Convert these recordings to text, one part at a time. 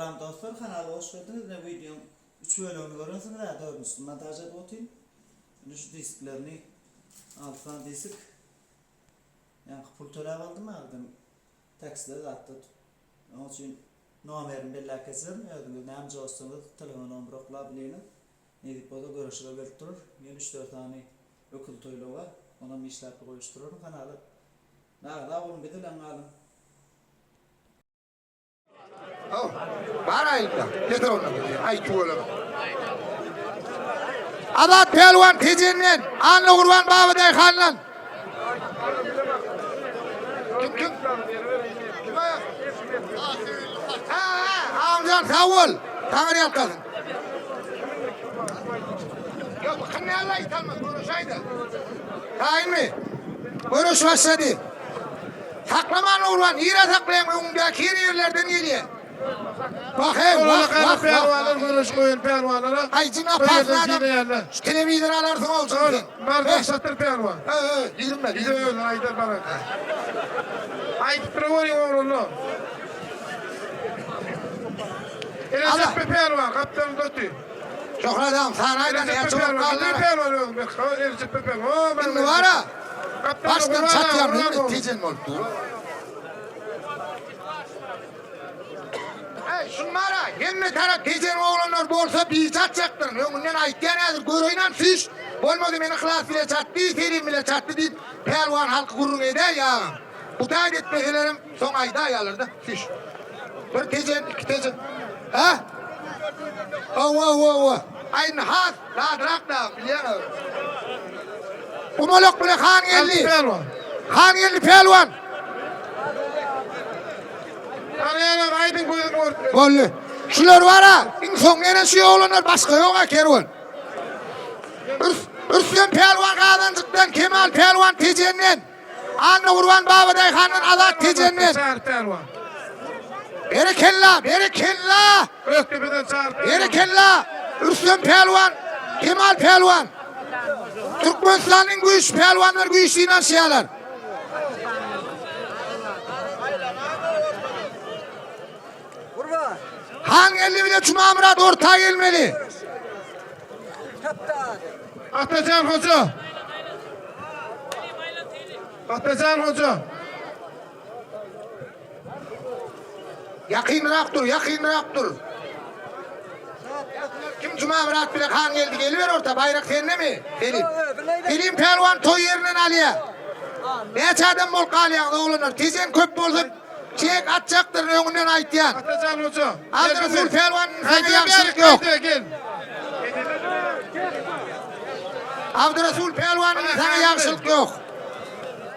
Salam dostlar kanala hoş geldiňiz ine wideoň 3 bölegini görensiňiz hä dördünjisini montaž edip otyryn indi şu disklerini 6 sany disk ýaňky pul töläp aldym agdym takside zatda onuň üçin nomerini belläp geçerin özüňiz näme jossaňyz telefon nomer oklap bileňiz nesip bolsa göreşige gelip durur ýene 3-4 sany öküz toýlagy bar onam işläp bir goýuşdyraryn kanala Nagda boluň biz bilen galyň. Haw, bar aýypda. Getir onda. Aý tüweleme. Azat pälwan Tejenden, Annagurban Babadaýhandan. Kim kim? Kim aýak? Ha, ha, Agamjan sag bol. Taňry ýalkasyn. Ýok, kim näle aýtalmaz, görüşäýdä. Taýynmy? Göreş başlady. Saklaman Gurban, nirä saklaýaň öňüňdäki her ýerlerden gelýä. Wah heý, wah, wah, wah. Pälwanlar göreş goýan pälwanlara. Aý jyn apasyn adam. Şu telewizor alarsyň ol jyn sen. Mardan şatyr pälwan. He, he, 20, 20 özüni aýdar bana. Aýdyp durup görüň oglanlar. Elejekbe pälwan, gapdalynda otyr. Şöhrat agam sanaýdan näçe bolup galdy? Indi bara başdan çatýan hemme tejen bolup dur. Eý şun bara hemme tarap tejen oglanlar bolsa bir çatjakdyryn öňünden aýtýan häzir göreýinem süýş bolmady meni yhlas bile çatdy selim bile çatdy diýip pälwan halky gürrüň edäý agam. Bu taýda etmeselerem soň aýdaýarlar-da süýş. Bir tejen, iki tejen. Hä? Hawa, hawa, hawa. Aý indi has zadrak da bilýäň. Gumalak bile han geldi. Han geldi pälwan. Tanýanam aýdyň gözüm görüp. Boldy. Şular bara, iň soň ýene şu oglanlar başga ýok-a kerwen. Ürs, Ürsem pälwan Gazanjykdan, Kemal pälwan Tejenden. Annagurban Babadaýhandan Azat Tejenden. Çary pälwan. Berekella, berekella. Gökdepeden Çary pälwan. Berekella. Rüstem pälwan, Kemal pälwan. Türkmenistanyň güýçli pälwanlary güýç synanyşýarlar. Hangeldi bile Jumamyrat orta gelmeli. Atajan hoca. Atajan hoca. Ýakynrak dur, ýakynrak dur. Kim Jumamyrat bile Hangeldi geliber orta, baýrak sendemi? Selim. Selim pälwan toý ýerinden alýar. Näçe adam bolup galýaňyz oglanlar? Tejen köp bolsa Çek atjakdyryn öňünden aýtýan. Atajan hoja. Abdyresul pälwan saňa ýagşylyk ýok. Gel. Abdyresul pälwan saňa ýagşylyk ýok.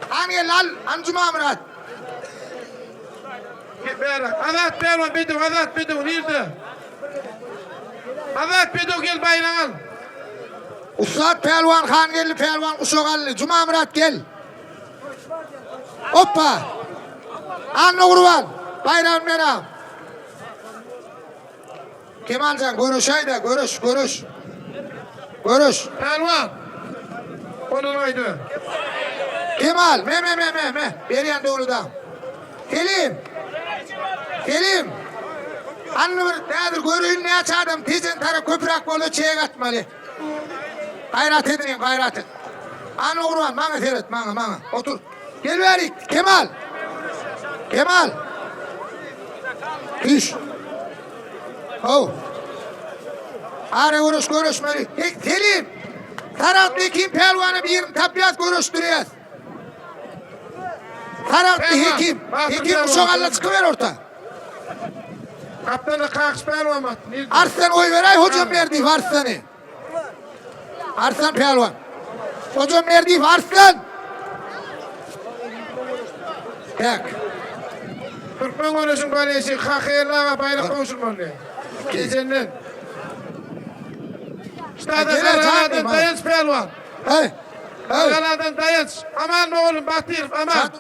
Han gel al, han Jumamyrat. Bäri. Azat pälwan bedew, Azat bedew nirde? Azat bedew gel baýragy al. Ussat pälwan Hangeldi pälwan guşak aldy. Jumamyrat gel. Hoppa! Annagurban, baýragyny ber agam. Kemaljan, göreşäý-dä, göreş, göreş. Göreş. Pälwan! Ondan aýdyber. Kemal, me, me, me, me, me. Berýän Döwlet agam. Selim! Selim! Hany bir, häzir göreýin näçe adam Tejen tarap köpräk bolsa çek atmaly. Gaýrat ediň, gaýrat et. Annagurban, maňa seret, maňa, maňa. Otur. Gel bärik, Kemal. Kemal. Düş. Haw. Ara göreş göreşmeli. Hey, Selim. Saragt Hekim pälwana birini tapýas, göreşdirýäs. Saragtly Hekim. Hekim guşak alla çykyber orta. Gapdalda Kakyş pälwan bar. Arslan goýberäý Hojam Berdiýew Arslany. Arslan pälwan. Hojam Berdiýew Arslan. Tak. Türkmen göreşiň baleşi Kakyýelli aga baýrak gowşurmaly. Tejenden. Ştada Garagaladan Daýanç pälwan. Hey. Garagaladan Daýanç. Aman oglum Batyrow aman.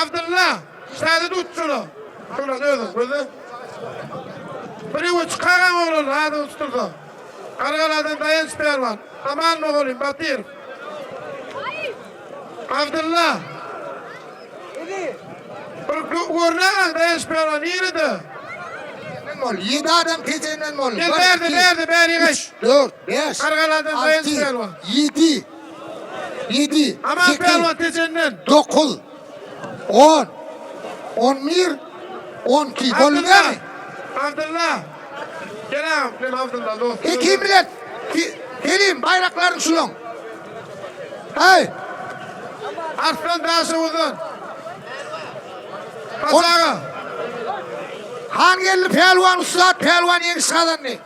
Abdylla. Ştada tut şunu. Şunu özüň göze. Birewe çykagan oglan adyny tutulsa. Garagaladan Daýanç pälwan. Aman mugallym Batyrow. Abdylla. Bir görnäň Daýanç pälwan nirede? boldy. Ýedi adam Tejenden boldy. Gel bärde, bärde, bäri gaýt. 3, 4, 5, Gargaladan Daýanç 6, pälwan. 7, 7, Aman 8, pälwan Tejenden. 9, 10, 11, 12. Boldy Abdylla. dämi? Abdylla. Gel agam, gel Abdylla dost. Hekim bilen Selim baýraklaryny şulaň. Haý. Arslan Daşoguzdan. Haç aga. Hangeldi pälwan ussat pälwan ýeňiş gazandy.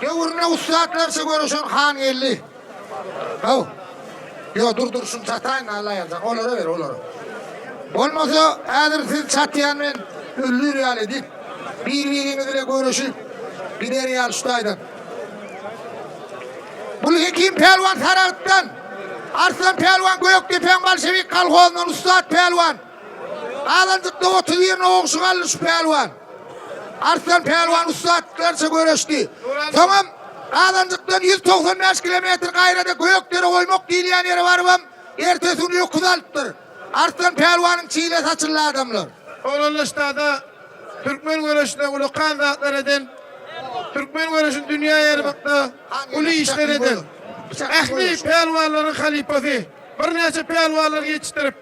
Döwründe ussatlarça göreşen Hangeldi. Haw. Ýo dur dur şuny çataýyn Alla ýazan. Olara ber olara. Bolmasa häzir siz çatýan men öldür ýaly edip bir-biriňiz bile göreşip gider ýaly şu taýdan. Bul Hekim pälwan Saragtdan, Arslan pälwan Gökdepäň Bolşewik kolhozyndan ussat pälwan. Galanjykda 31-ne ogşy galdy şu pälwan. Arslan pälwan ussatlarça göreşdi. Soňam Gazanjykdan 195 kilometr gaýrada Gökdere goýmak diýilýän ýere barybam ertesi güni öküz alypdyr. Arslan pälwanyň çile saçyldy adamlar. Oglanlar ştada türkmen göreşinde ullakan zatlar eden, türkmen göreşini dünýä ýaýramakda uly işler eden, ähli pälwanlaryň halypasy, birnäçe pälwanlary ýetişdirip,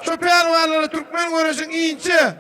şo pälwanlara türkmen göreşiň inçe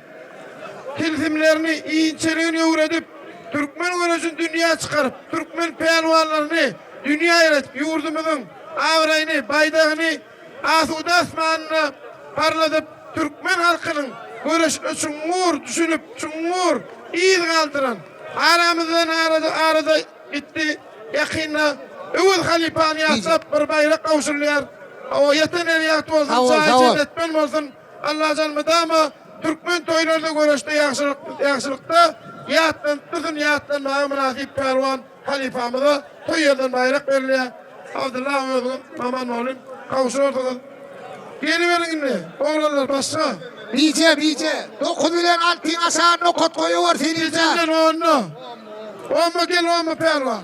tilsimlerini, inçeligini öwredip, türkmen göreşini dünýä çykaryp, türkmen pälwanlaryny dünýä ýaýradyp, ýurdumyzyň abraýyny, baýdagyny Asuda asmanyny parladyp, türkmen halkynyň göreşine çuňňur düşünip, çuňňur yz galdyran, aramyzdan arada arada gitdi. Ýakynda Öwez halypany ýatlap bir baýrak gowşurylýar. Hawa, ýatan ýeri ýagty bolsun, jaýy jennetmen bolsun. Allajan mydama türkmen toýlarynda göreşde ýagşylyk ýagşylykda ýatlanyp dursun, ýatlanmaga mynasyp pälwan. Halypamyza toý ýerden baýrak berilýär. Abdylla aga özüňiz Maman mugallym gowşurarsyňyz. Geliberiň indi, oglanlar başga. Bije bije, dokuz bilen altyň aşagy nokat goýawar Selimjan. Selimjan onda. Omma gel omma pälwan.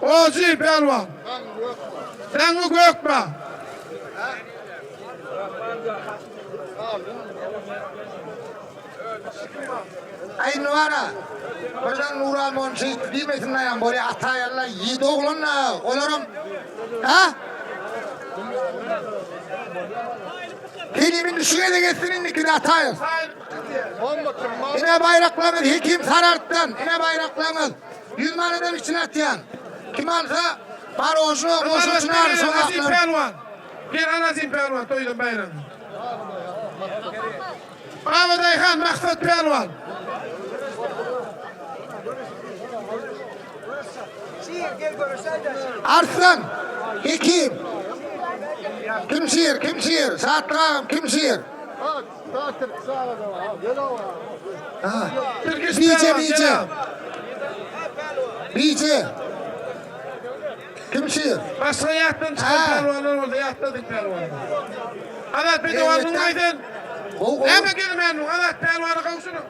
Oji pälwan. Daňňy gökba. Aý Nurana, birden Nural monça ýitdi diýmesin daýan bolýa Ataýalla ýedi oglan-da olaram ha? Selim indi şu gezek etsin indikini Ataýew. Ine baýraklaryňyz Hekim Sarartdan, ine baýraklaryňyz. 100 manadan içine atýan. Kim alsa Marožno goşa çynar şoň atlary. Gel Anazim pälwan toýdan baýragyny. Babadaýhan Maksat pälwan. Arslan, Hekim. Kim şir, kim şir? Şatlyk agam, kim şir? Tirkiş Biçe, pälwan, biçe. gel agam. Biçe. Kim şir? Başga ýatdan çykan Ha. pälwanlar bolsa ýatladyk pälwanlar. Azat Bedewanyň aýdan. Gowy, gowy. Näme gelmändiň? Azat pälwany gowşuryň.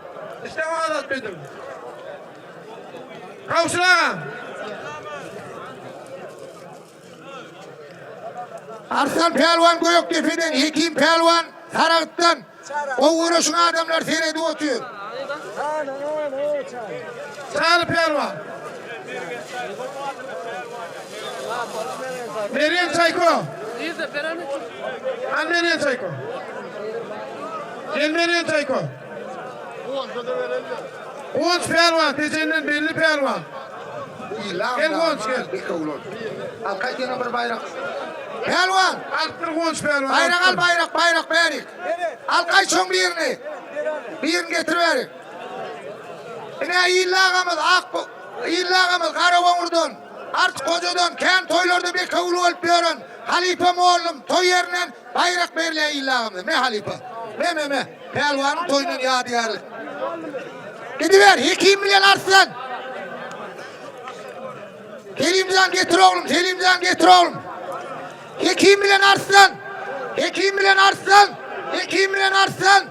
İşte o Azat Bedew. Gowşur agam. Arslan pälwan Gökdepeden, Hekim pälwan Saragtdan. Gowy göreşiň adamlar seredip otyr. Çary pälwan. Merýem Çaýko. Al Merýem Çaýko. Gel Merýem Çaýko. Guwanç pälwan, Tejenden belli pälwan. Gel Guwanç gel. Alkaý ýene bir baýrak. Pälwan. Alypdyr Guwanç pälwan. Baýrak al baýrak baýrak bärik. Alkaý şoň birini. Birini getir bärik. Ine Illi agamyz ak Illi agamyz Garagoňurdan, Artyk hojadan kän toýlarda bekewül bolup ýören halypa mollum toý ýerinden baýrak berilýär Illi agamyza. Me halypa. Me me me. Pälwanyň toýundan ýadygärlik. Gidiber Hekim bilen Arslan. Selimjan getir oglum, Selimjan getir oglum. Hekim bilen Arslan. Hekim bilen Arslan. Hekim bilen Arslan.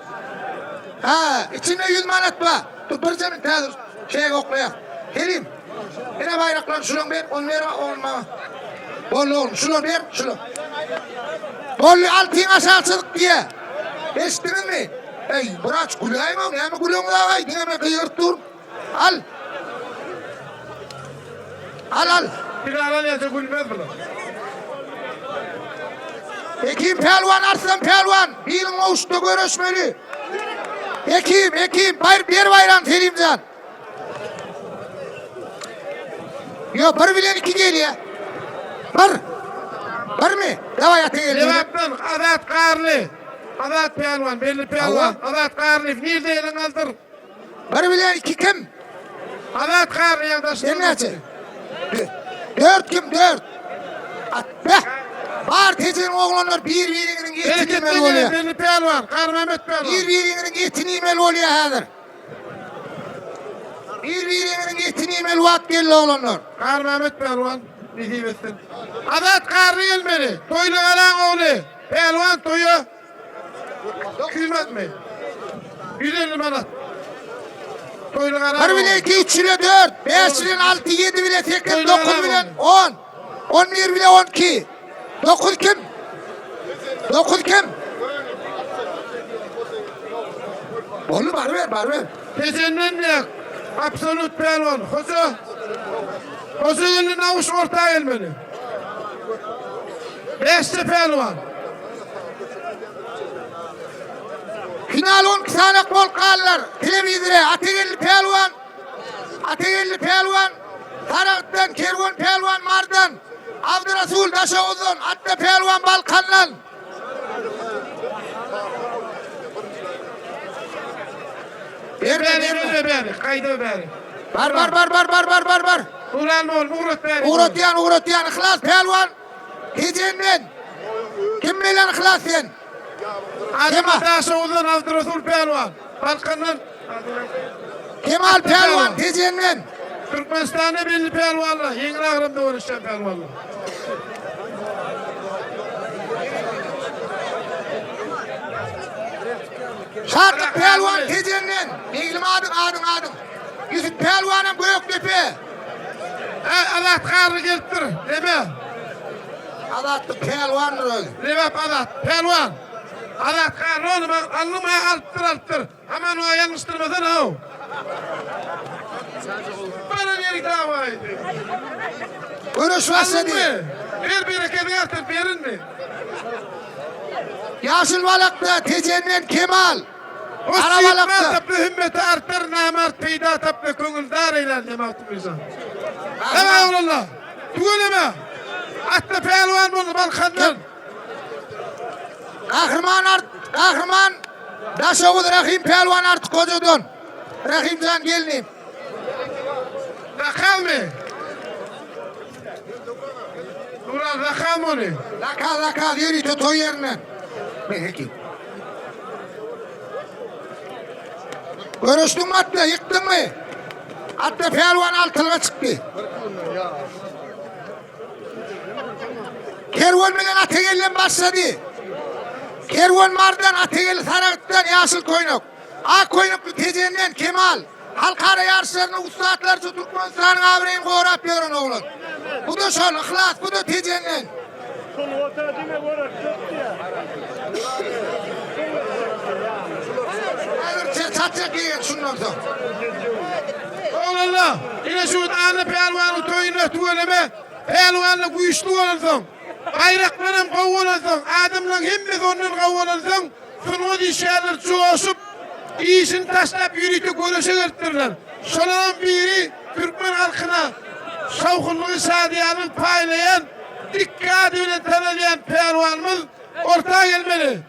Ha, içinde 100 manat bar. Dur bir zemin täze şey oklaýar. Selim. Ine baýraklaryny şulaň ber, onu ber, onu maňa. Boldy oglum, şular ber, şular. Boldy altyň aşagy çyzyk diýe. Eşitdiňizmi? Eý, buraç güläýmäň, näme gülüňiz agaý, diňe men gygyryp durun. Al. Al al. Final alýarsa gülmez bular. Hekim pälwan Arslan pälwan biriň gowuşda göreşmeli. Hekim hekim bayr ber baýragyny Selimjan. Ýok bir bilen iki gelýär. Bir. Birmi? Daway ata geldi. Lebapdan Azat Garly. Azat pälwan belli pälwan. Azat Garlyýew nirde eliň aldyr. Bir bilen iki kim? Azat Garly ýagdaşlar. Sen näçe? Dört kim? Dört. At be. Bar tejen oglanlar bir biriniň etini iýmeli bolýar. Belli pälwan, Garmehmet pälwan. Bir biriniň etini iýmeli bolýar häzir. Bir biriniň etini iýmeli wagt geldi oglanlar. Garmehmet pälwan nesip etsin. Azat Garly gelmeli. Toýly galaň ogly. Pälwan toýa 200 manatmy? 150 manat. Toýly galaň 1 bile 2, 3 bile 4, 5 bilen 6, 7 bile 8, 9 bilen 10, 11 bile 12. 9 kim? 9 kim? Boldy baryber, baryber. Tejenden ne? Absolut pälwan. Hoja. Hoja geldi Nawuş orta gelmeli. Beşte pälwan. Final 12 sanak bolup galdylar. Telewizore Atageldi pälwan, Atageldi pälwan, Saragtdan, Kerwen pälwan Mardan, Abdyrasul Daşoguzdan, Atda pälwan Balkandan. Berme, berme. Bäri, bäri, gaýda bäri. Bar, bar, bar, bar, bar, bar, bar, bar. Ulan bol, ugrat bäri. Ugratýan, ugratýan, Yhlas pälwan. Tejenden. Kim bilen Yhlas sen? Kemal. Daşoguzdan Abdyrasul pälwan. Balkandan Kemal pälwan Tejenden. Türkmenistanda belli pälwanlar, ýeňil agramda göreşýän pälwanlar. Şatlyk pälwan Tejenden. Beglim adyň adyň adyň. Ýusup pälwanam Gökdepe. Ä, Azat Garly gelipdir. Neme? Azatlyk pälwandyr özi. Lebap Azat pälwan. Azat Garly ony bak aldyňmy alypdyr alypdyr. Aman oňa ýalňyşdyrmasana how. Bana ýeri dawaý. Göreş başlady. Aldyňmy? Ber berekediňi artyr berinmi? Ýaşyl balakda Tejenden Kemal. Hoş Gara ýitmez balakda. tapdy hümmeti artar namart peýda tapdy köňül dar eýlär diýen Magtymgulyjan. Tamam oglanlar. Tüweleme. Atda pälwan boldy Balkandan. Gahryman art Gahryman Daşoguz Rahym pälwan Artyk hojadan. Rahymjan gelnim. Lakalmy? Duran lakalmy ony? Lakal lakal ýörite toý ýerinden. Hekim. Göreşdiňmi Atda, ýykdyňmy? Atda pälwan altylga çykdy. Kerwen bilen Atagelden başlady. Kerwen Mardan, Atageldi Saragtdan, ýaşyl köýnek. Ak köýnekli Tejenden Kemal. Halkara ýaryşlarynda ussatlarça Türkmenistanyň abraýyny gorap ýören oglan. Bu-da şol, Yhlas, bu-da Tejenden. Häzir çatjak ýegen şundan soň. Oglanlar, ine şu gün Anna pälwanyň toýunda tüweleme, pälwanlar güýçli bolansoň, baýraklaram gowy bolansoň, adamlaryň hemmesi ondan gowy bolansoň, sungat işgärleri joşup, işini taşlap ýörite göreşe gelipdirler. Şolaryň biri türkmen halkyna şowhunlygy, şadyýanlygy paýlaýan, Dikgi ady bilen tanalýan pälwanymyz orta gelmeli.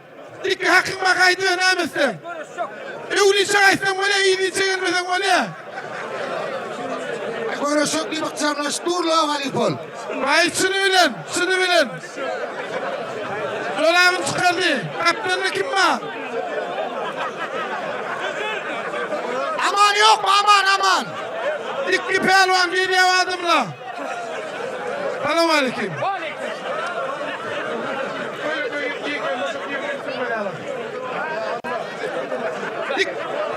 Dikgi hakyň bak aýdyber näme etseň. Öwlüçe gaýtsaň bolýa, yzynça gelmeseň bolýa. Göreşek diýip ykjamlaşyp dur-la Walipol. Aý çyny bilen, çyny bilen. Jolabyny çykardy. Gapdalynda kim bar? Aman ýokmy, aman, aman. Dikgi pälwan girýär adamlar. Salam aleýkim. Dik,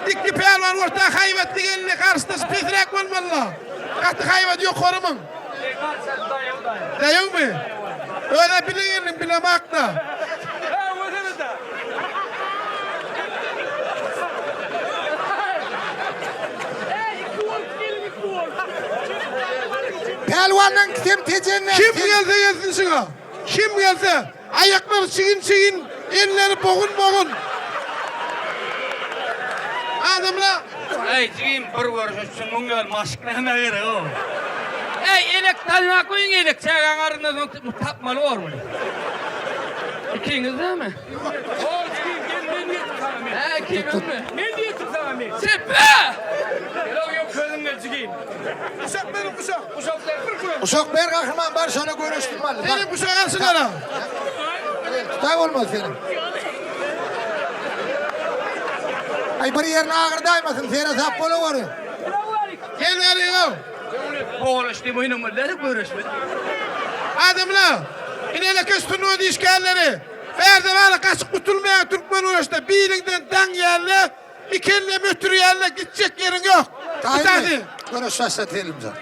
dikgi pälwan orta haýbatly geldi. Garşydaşy pesräk bolmaly. Gaty haýbat ýokarymyň. Daýawmy? Özä bile geldiň, bilemakda. Pälwandan ikisem Tejenden. Kim gelse gelsin şuňa. Kim gelse aýaklary çigin-çigin, elleri bogun-bogun. Adamlar. Eý jigim bir görüş üçin muň ýaly maşk nämä gerek-ow. Eý elek dalyna goýuň elek çägäň aryndan soň tapmaly bor muny. Ikiňiz dämi? Hol jigim gel men diýdim saňa men. Hä ikiňizmi? Men diýdim saňa men. Sepe! Gel ow közüň gel jigim. Guşak beriň guşak. Guşak ber bir guşak. Guşak ber gahryman bar şona göreşdim vallahi. Senin guşak alsyn ara. Tutay bolmaz senin. Ay bir yerini agyrdaýmasyn seresap bolaweri. Gel bäri ow. Boğuluş diýip oýnamalylar görüşme. Adamlar, ineleke sungat işgärleri, bärde bala gaçyp gutulmaýan türkmen göreşde biriňden daň ýerle, iki elle ötürýärle, gitjek ýeriň ýok. Taýynmy? Göreş başla Selimjan.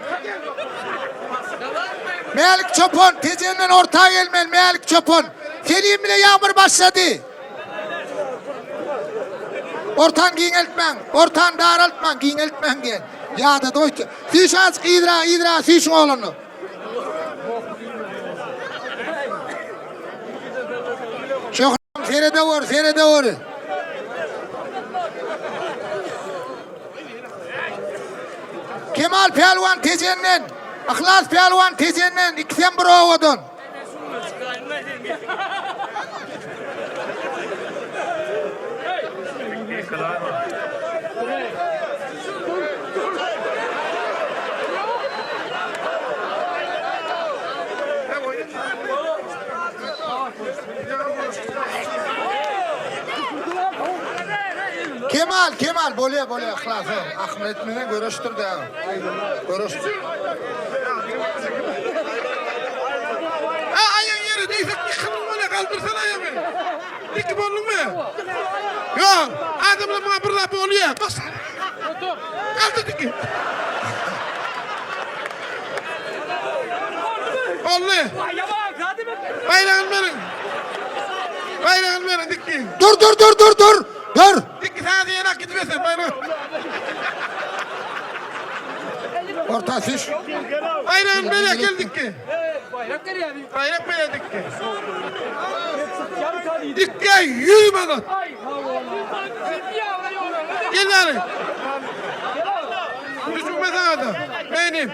Mälik çopan Tejenden orta gelmeli Mälik çopan. Selim bile ýagmyr başlady. Ortan giňeltmäň, ortan daraltmaň, giňeltmäň diýen. Ýa-da doýt. Süýş azjyk yzra, yzra süýşüň oglany. Şöhratym serede gör, serede gör. Kemal pälwan Tejenden, Yhlas pälwan Tejenden, ikisem bir obadan. Kemal, Kemal, bolýa, bolýa, Yhlas, ahmyr etmene göreşdir dä. Göreşdir. Ha aýaň ýere degse ýykylyň bolýa, galdyrsana aýaňy. Dik bolduňmy? Ýok, adamlar maňa bir zat bolýa. Bas. Galdyr diki. Boldy. Baýragyny beriň. Baýragyny beriň dikki. Dur, dur, dur, dur, dur. Dur. Dikki sana diýen gitmesin baýrak. Orta süş. Baýragyny ber gel dikki. Bayrak berýär. Baýrak ber dikki. Dikki 100 manat. Gel bari. Düşünme sana da. Benim.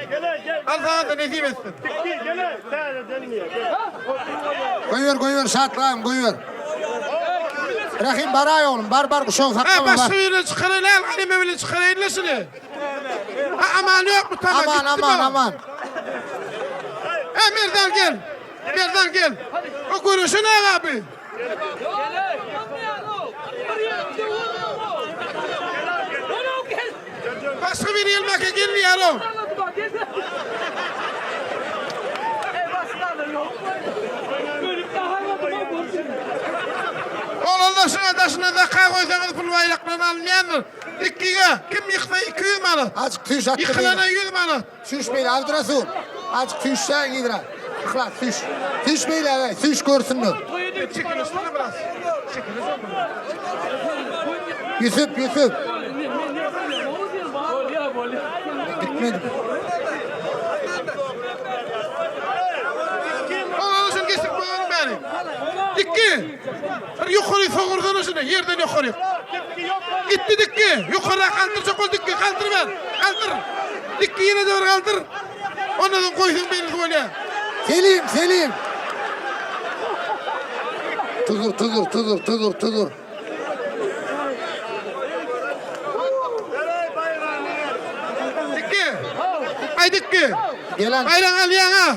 Al sana da nesip etsin. Goýber, goýber, şatlagym, goýber. Rahim baraý oglum, bar, bar, guşagy Ha saklama, bar. başga birine çykarayla, aleme bile çykarayla şunu. Ha aman yok mu tamam Aman, gitti aman, bu. aman. Ha Merdan gel. Merdan gel. O görüşü ne abi? Başga bir ýelmäke gelmeýär o. Oglanlar şuňa daşyna zaka goýsaňyz pul baýraklaryny alynýandyr. Ikige kim ýyksa 200 manat. Azjyk süýş atdy. Ýykylana 100 manat. Süýş beýle Abdyrasul. Azjyk süýşsäň yzra. Yhlas süýş. Süýş beýle äý, süýş görsünler. Çekilişsene biraz. Çekiliş. Ýusup, Ýusup. Gitmedim. Oglanlar şuny geçirip goýalyň bäri. Dikki. Bir ýokary sogursana şuny, ýerden ýokary. Gitdi dikki. Ýokary galdyrjak bol dikki, galdyr ber. Galdyr. Dikki ýene de bir galdyr. Ondan soň goýsaň belli bolýar. Selim, Selim. Tudur, tudur, tudur, tudur, tudur. Dikki. Aý dikki. Gelen. Baýraň alýaň ha.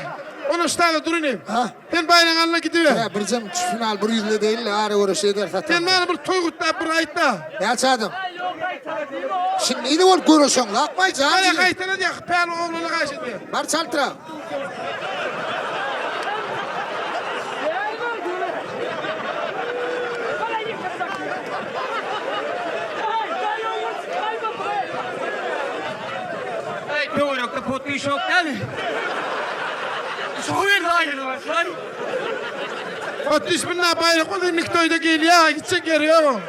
Onu ştada dur inim. Ha? Sen baýraň alna gidiber. Ya birjem final bir ýüzle değil, ara göreş eder Sen satan. bana bir toý gutlap bir aýt da. Näçe adam? Şimdi indi bolup göreşeň, lakmay Baýrak can. aýtana diýe, päl ogluna gaýşy diýe. Bar çaltıra. Ey töwerekde potdy şok däl. Şoň ýerde aýrylyp lan. Otuz bin baýrak boldy, indi toýda gelýär, gitjek ýeri ýok.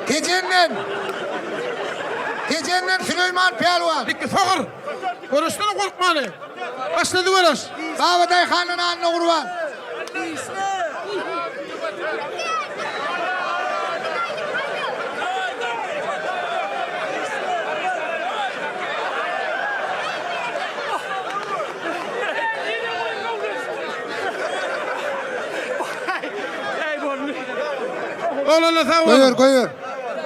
Tejenden. Tejenden Süleýman pälwan. Dikki sogur. Göreşsene gorkmany. Başlady göreş. Babadaýhandan Annagurban. Oglanlar sag Goýber, boluň. goýber.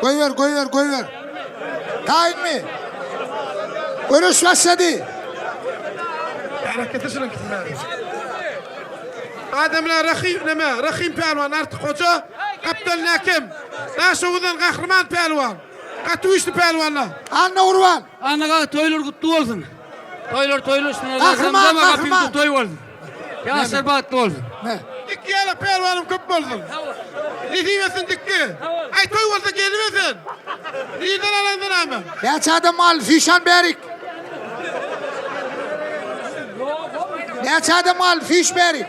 Goýber, goýber, goýber. Taýynmy? Göreş başlady. Harekete şunuň ikisini bäri. Adamlar Rahim neme? Rahim pälwan Artyk hoja, Gapdal Näkem. Daşoguzdan Gahryman pälwan. Gaty güýçli pälwanlar. Annagurban. Annaga toýlar gutly bolsun. Toýlar toýlar üstüne Gahryman, gahryman. Toý bolsun. Ýaşlar bagtly bolsun. Ne? Dikki ýaly pälwanym köp bolsun. Nesip etsin dikki. Aý toý bolsa gelibersin. Nirden alaňda näme? Näçe adam galdy? Süýşan bärik. Näçe adam galdy? Süýş bärik.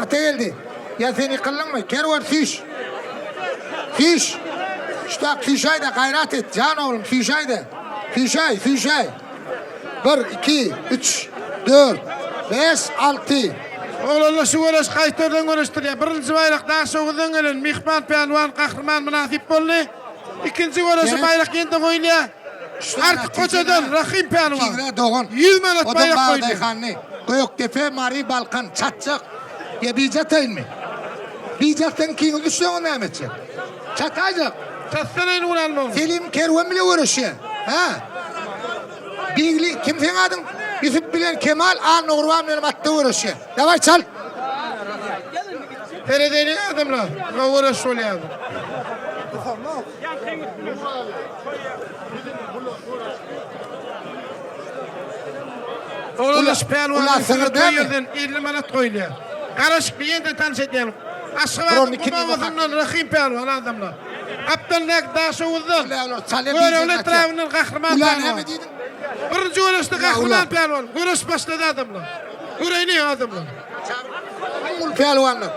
Ata geldi. Ýa sen ýykyldyňmy? Kerwen süýş. Süýş. Şutak süýşäý-de gaýrat et. Jan oglum süýşäý-de. Süýşäý, süýşäý. Bir, iki, üç, dört, bäş, alty. Oglanlar şu göreş gaýtardan göreşdirýär. Birinji baýrak Daşoguzdan gelen Myhman pälwan Gahryman mynasyp boldy. Ikinji göreşe baýrak ýene-de goýulýar. Artyk Hojadan Rahym pälwan dogan. 100 manat baýrak goýdy. Daýhanly. Gökdepe, Mary, Balkan, çatjak. Ýa bije ataýynmy? Bije atsaň ikiňiz düşseňiz näme etjek? Çataýjak. Çatsan aýny gün almagyň. Selim kerwen bile göreşýär. Hä? Begli, kim seň adyň? Ýusup bilen Kemal Annagurban bilen atda göreşýär. Daway çal. Seredeliň adamlar. Gowy göreş bolýar. Oglanlar şu pälwanyň toý ýerden 50 manat goýulýar. Garaşykly ýene-de tanyş edýän. Aşgabadyň Gumabasyndan Rahym pälwan adamlar. Gapdaldaky Daşoguzdan Görogly etrabyndan Gahryman pälwan. Birinji göreşde Gahryman pälwan. Göreş başlady adamlar. Göreýli adamlar. Ul pälwanlar.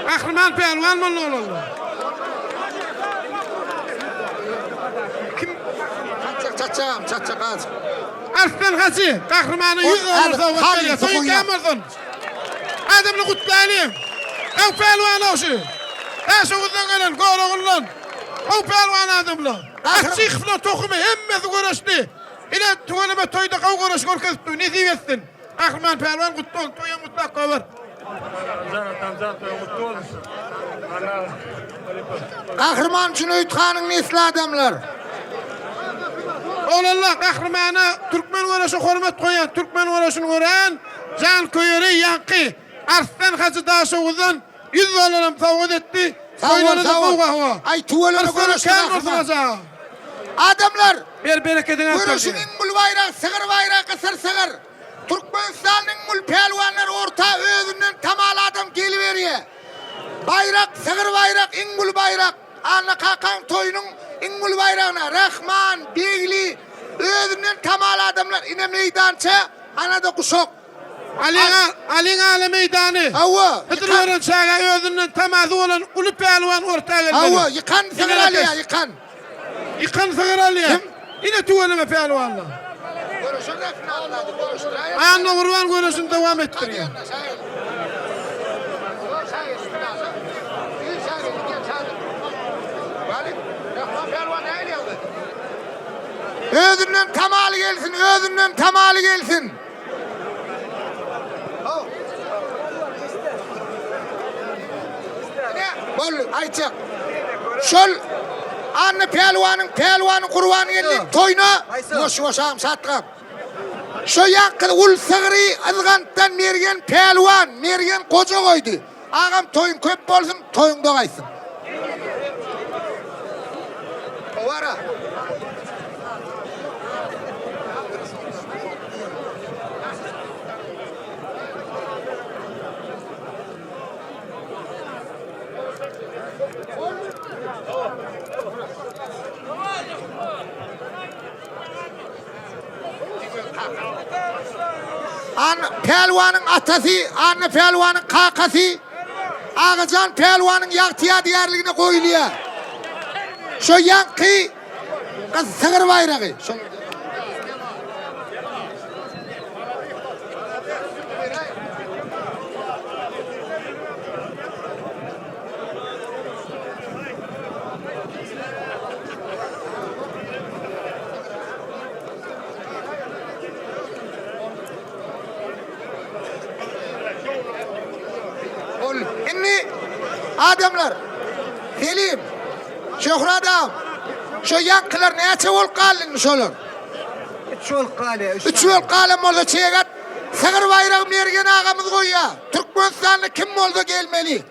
Gahryman pälwan boldy oglanlar. Kim? Çatjak çatjagam çatjak az. Arslan Hajy gahrymana 100 dollar sowgat berýär. Toýuň kän bolsun. Adamly gutlaýlyň. Gaw pälwan ogşy. Daşoguzdan gelen Goroguldan. Gaw pälwan adamlar. Açyhowlar tohumy hemmesi göreşdi. Ine tüweleme toýda gaw göreş görkezipdi. Nesip etsin. Gahryman pälwan gutly bolsun. Toýuň gutlap gober. Gahryman Jüneýit hanyň nesli adamlar. Oglanlar gahrymana türkmen göreşe hormat goýan türkmen göreşini gören janköýeri ýaňky Arslan Hajy Daşoguzdan 100 dollaram sowgat etdi. Sag bol, Toýlary-da sag bol. gowy hawa. Aý tüweleme Arslanyň göreşdi kän bolsun gahryman. Hajy aga. Adamlar Ber berekediňi artdyr. göreşiň iň uly baýragy sygyr baýragy gysyr sygyr. Türkmenistanyň uly pälwanlary orta özünden tamaly adam geliberýä. Baýrak sygyr baýrak iň uly baýrak. Anna kakaň toýunyň iň uly baýragyna Rahman, Begli özünden tamaly adamlar ine meýdança anada guşak. Alyň ala meýdany. Hawa. Hydyr gören çaga özünden tamasy bolan uly pälwan orta gelmeli. Hawa, ýykan sygyr alýa, ýykan. Ýykan sygyr alýa. Kim? Ine tüweleme pälwanlar. Annagurban göreşini dowam etdirýär. Özünden tamaly gelsin, özünden tamaly gelsin. Boldy, aýtjak. Şol Anna pälwanyň pälwany Gurbangeldiň toýuna ýuwaş-ýuwaş agam şatgam. Şo ýaňky ul sygry Yzgantdan Mergen pälwan, Mergen goja goýdy. Agam toýuň köp bolsun, toýuňda gaýtsyn. Owara. Anna Pälwanyň atasy, Anna Pälwanyň kakasy Agajan Pälwanyň ýagty ýadygärligine goýulýar. Şo ýaňky gyz sygyr baýragy. Şo Ol indi adamlar Selim, Şöhrat agam, şo ýaňkylar näçe bolup galdy indi şolar? Üç bolup galýar. Üç bolup galan bolsa çegat sygyr baýragy Mergen agamyz goýýar. Türkmenistanda kim bolsa gelmeli.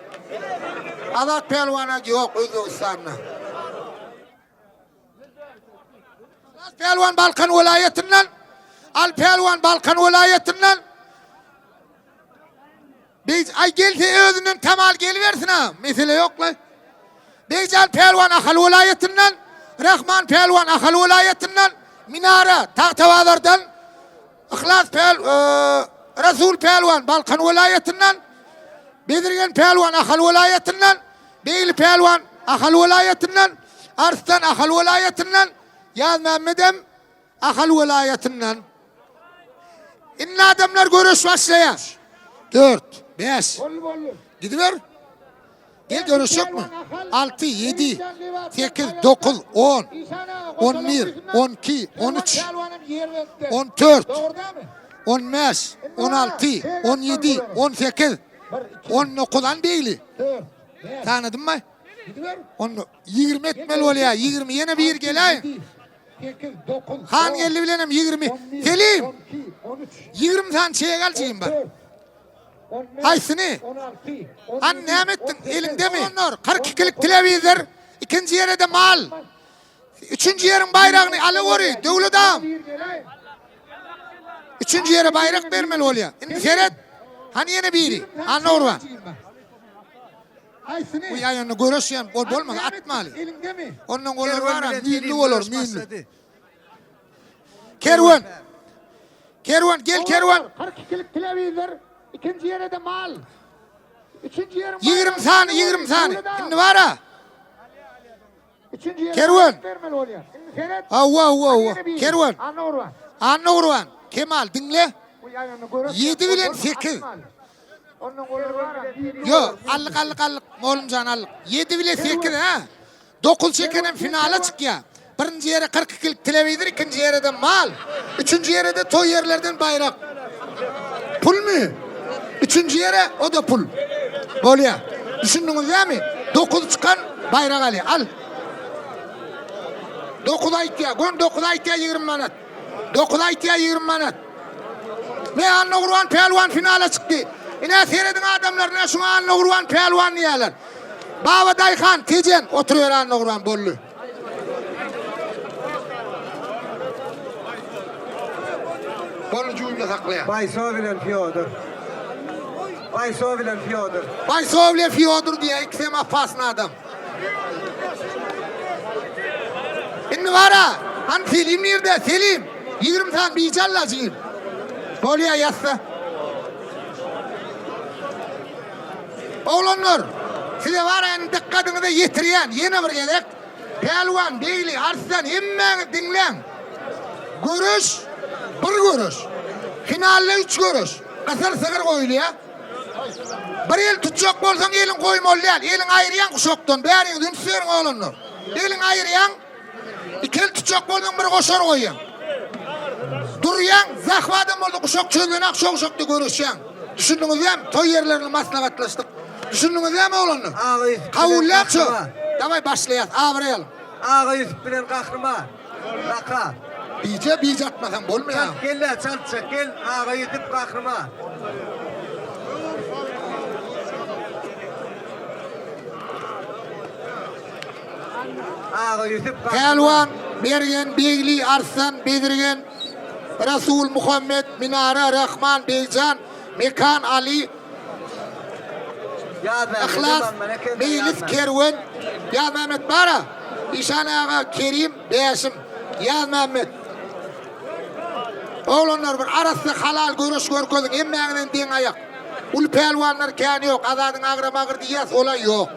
Azat pälwana ýok Özbegistanda. Yhlas Pälwan Balkan welaýatyndan, Al Pälwan Balkan welaýatyndan. Beg ay gelse özünden tamal gelibersin ha. Mesele yok la. Begjan Pälwan Ahal welaýatyndan, Rahman Pälwan Ahal welaýatyndan, Minara Tagtabazardan, Yhlas Päl e, Rasul Pälwan Balkan welaýatyndan, Bezirgen Pälwan Ahal welaýatyndan, Begli Pälwan Ahal welaýatyndan, Arslan Ahal welaýatyndan, Ýazmämmedem Ahal welaýatyndan. Indi adamlar göreş başlaýar. 4, 5. Gidiber. Gel göreşjekmi? 6, 7, 8, 9, 10, 11, 12, 13, 14, 15, 16, 17, 18, 19 an Begli. Tanadymmy? Onda 20 etmeli bolýar. 20 ýene bir geläý. Han geldi bilenem 20. Selim. 20 sany çeýe galjygym bar. Haýsyny? Han näme etdiň? Eliňdemi? Onlar 42-lik telewizor, ikinji ýere de mal. Üçünji ýeriň baýragyny alaweri, Döwlet agam. Üçünji ýere baýrak bermeli bolýar. Indi seret. Hany ýene biri? Anna Gurban. Bu ýaýanda göreşýän bol bolmaz, atmaly. Ondan olar bar, müýnli bolar, müýnli. Kerwen. Kerwen, gel kerwen. 42-lik telewizor, ikinji ýere de mal. Üçünji ýeriň 20 sany, 20 sany. Indi bara. Kerwen. Hawa, hawa, hawa. Kerwen. Anna Gurban. Kemal, diňle. 7 bilen 8. Yo, allyk, allyk, allyk. Mollumjan allyk. 7 bilen 8, ha. 9 çekenem finala çykýar. Birinji ýere 42-lik telewizor, ikinji ýere de mal. Üçünji ýere de toý ýerlerden baýrak. Pulmy? Üçünji ýere o da pul. Bolýar. Düşündiňiz dämi? 9 çykan baýrak alýar. Al. 9 aýtýar. Gön 9 aýtýar 20 manat. 9 aýtýar 20 manat. Ne Anna Gurban pälwan finala çykdy. Ine serediň adamlar, ne şuňa Anna Gurban pälwan diýýärler. Baba Daýhan, Tejen oturyber Anna Gurban boldy. Boldy jübümde saklaýan. Baýsow bilen Fýodor. Baýsow bilen Fýodor. Baýsow bilen Fýodor diýýär, ikisem opasny adam. Indi bara, hany Selim nirde? Selim, 20 sany bije al-la jigim. Bolýar ýatsa. Oglanlar, size bara indi dykgadyňyza ýetirýän ýene bir gezek, Pälwan, Begli, Arslan hemmäňiz diňläň. Göreş bir göreş. Finalda üç göreş. Gysyr sygyr goýulýar. Bir el tutjak bolsaň eliň goýmaly däl. Eliňi aýyrýaň guşakdan. Bäriňiz üns beriň oglanlar. Eliňi aýyrýaň. Iki el tutjak bolsaň bir goşar goýýaň. Durýaň, zahwadam bolsa guşak çözlenak şo guşakda göreşýäň. Düşündiňiz dämi? Toý ýerlerini maslahatlaşdyk. Düşündiňiz dämi oglanlar? Aga Ýusup bilen Kabulläp şo. Gahryman. Daway başlaýas. Abraý alyň. Aga Ýusup bilen Gahryman. Laka. Bije bije atmasaň bolmaýar. Çalt gel-le, çaltja gel, Aga Ýusup Gahryman. Aga Ýusup Gahryman. Pälwan, Mergen, Begli, Arslan, Bezirgen, Rasul, Muhammet, Minara, Rahman, Begjan, Mekan, Ali, Yhlas, Meýlis, Kerwen, Ýazmämmet bar-a? Işan aga, Kerim, Bäşim, Ýazmämmet. Oglanlar bir arassa halal göreş görkeziň hemmäňizem deň aýak. Uly pälwanlar kän ýok Azadyň agramy agyr diýýäs olay ýok.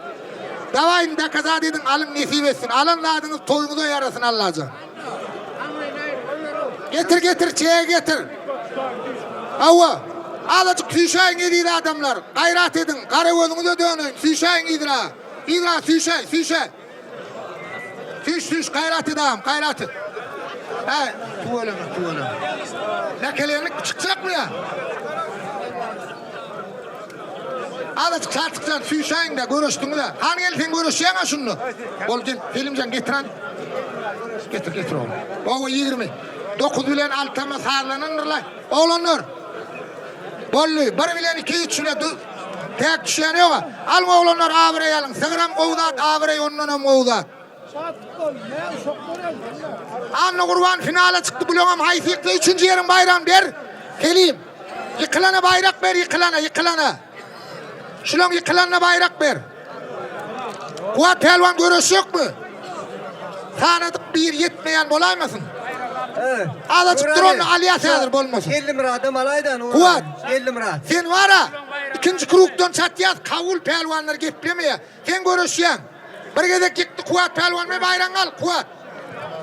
Dawaý indi dokazat ediň alyň nesip etsin alan zadyňyz toýuňyza ýarasyn Allajan. Getir getir çeýe getir. Hawa. Azajyk süýşäýiň eziz adamlar. Gaýrat ediň gara gözüňize döneýin süýşäýiň yzyna. Yzyna süýşäý süýşäý. Süýş süýş gaýrat et agam gaýrat et. Hä tüweleme tüweleme. Näkelenlik çykjakmy ýa? Azajyk çarçykjan süýşäýiňdä göreşdiňiz-ä. Hany gel sen göreşýäň-ä şunda. Bol gel Selimjan getir hany. Getir getir oglum. Owa 29 bilen altama sazlanandyr-la. Oglanlar. Boldy. Bir bilen iki üç bile täk düşýän ýog-a. Alyň oglanlar abraý alyň. Sygyram gowy zat, abraý ondanam gowy zat. Annagurban finala çykdy. Bulaňam haýsy ýyksa üçünji ýeriň baýragyny ber. Selim. Ýykylana baýrak ber, ýykylana, ýykylana. Şulaň ýykylanyna baýrak ber. Kuwat pälwan göreşjekmi? Sanadyk bir ýetmeýän bolaýmasyn? Azajyk dur onda alýas häzir bolmasa. Geldimyradam alaýdan. Kuwat. Geldimyrat. Sen bara ikinji krugdan çatýas kabul pälwanlar geplemeýär. Sen göreşýäň. Bir gezek ýykdy Kuwat pälwan men baýragyňy al Kuwat.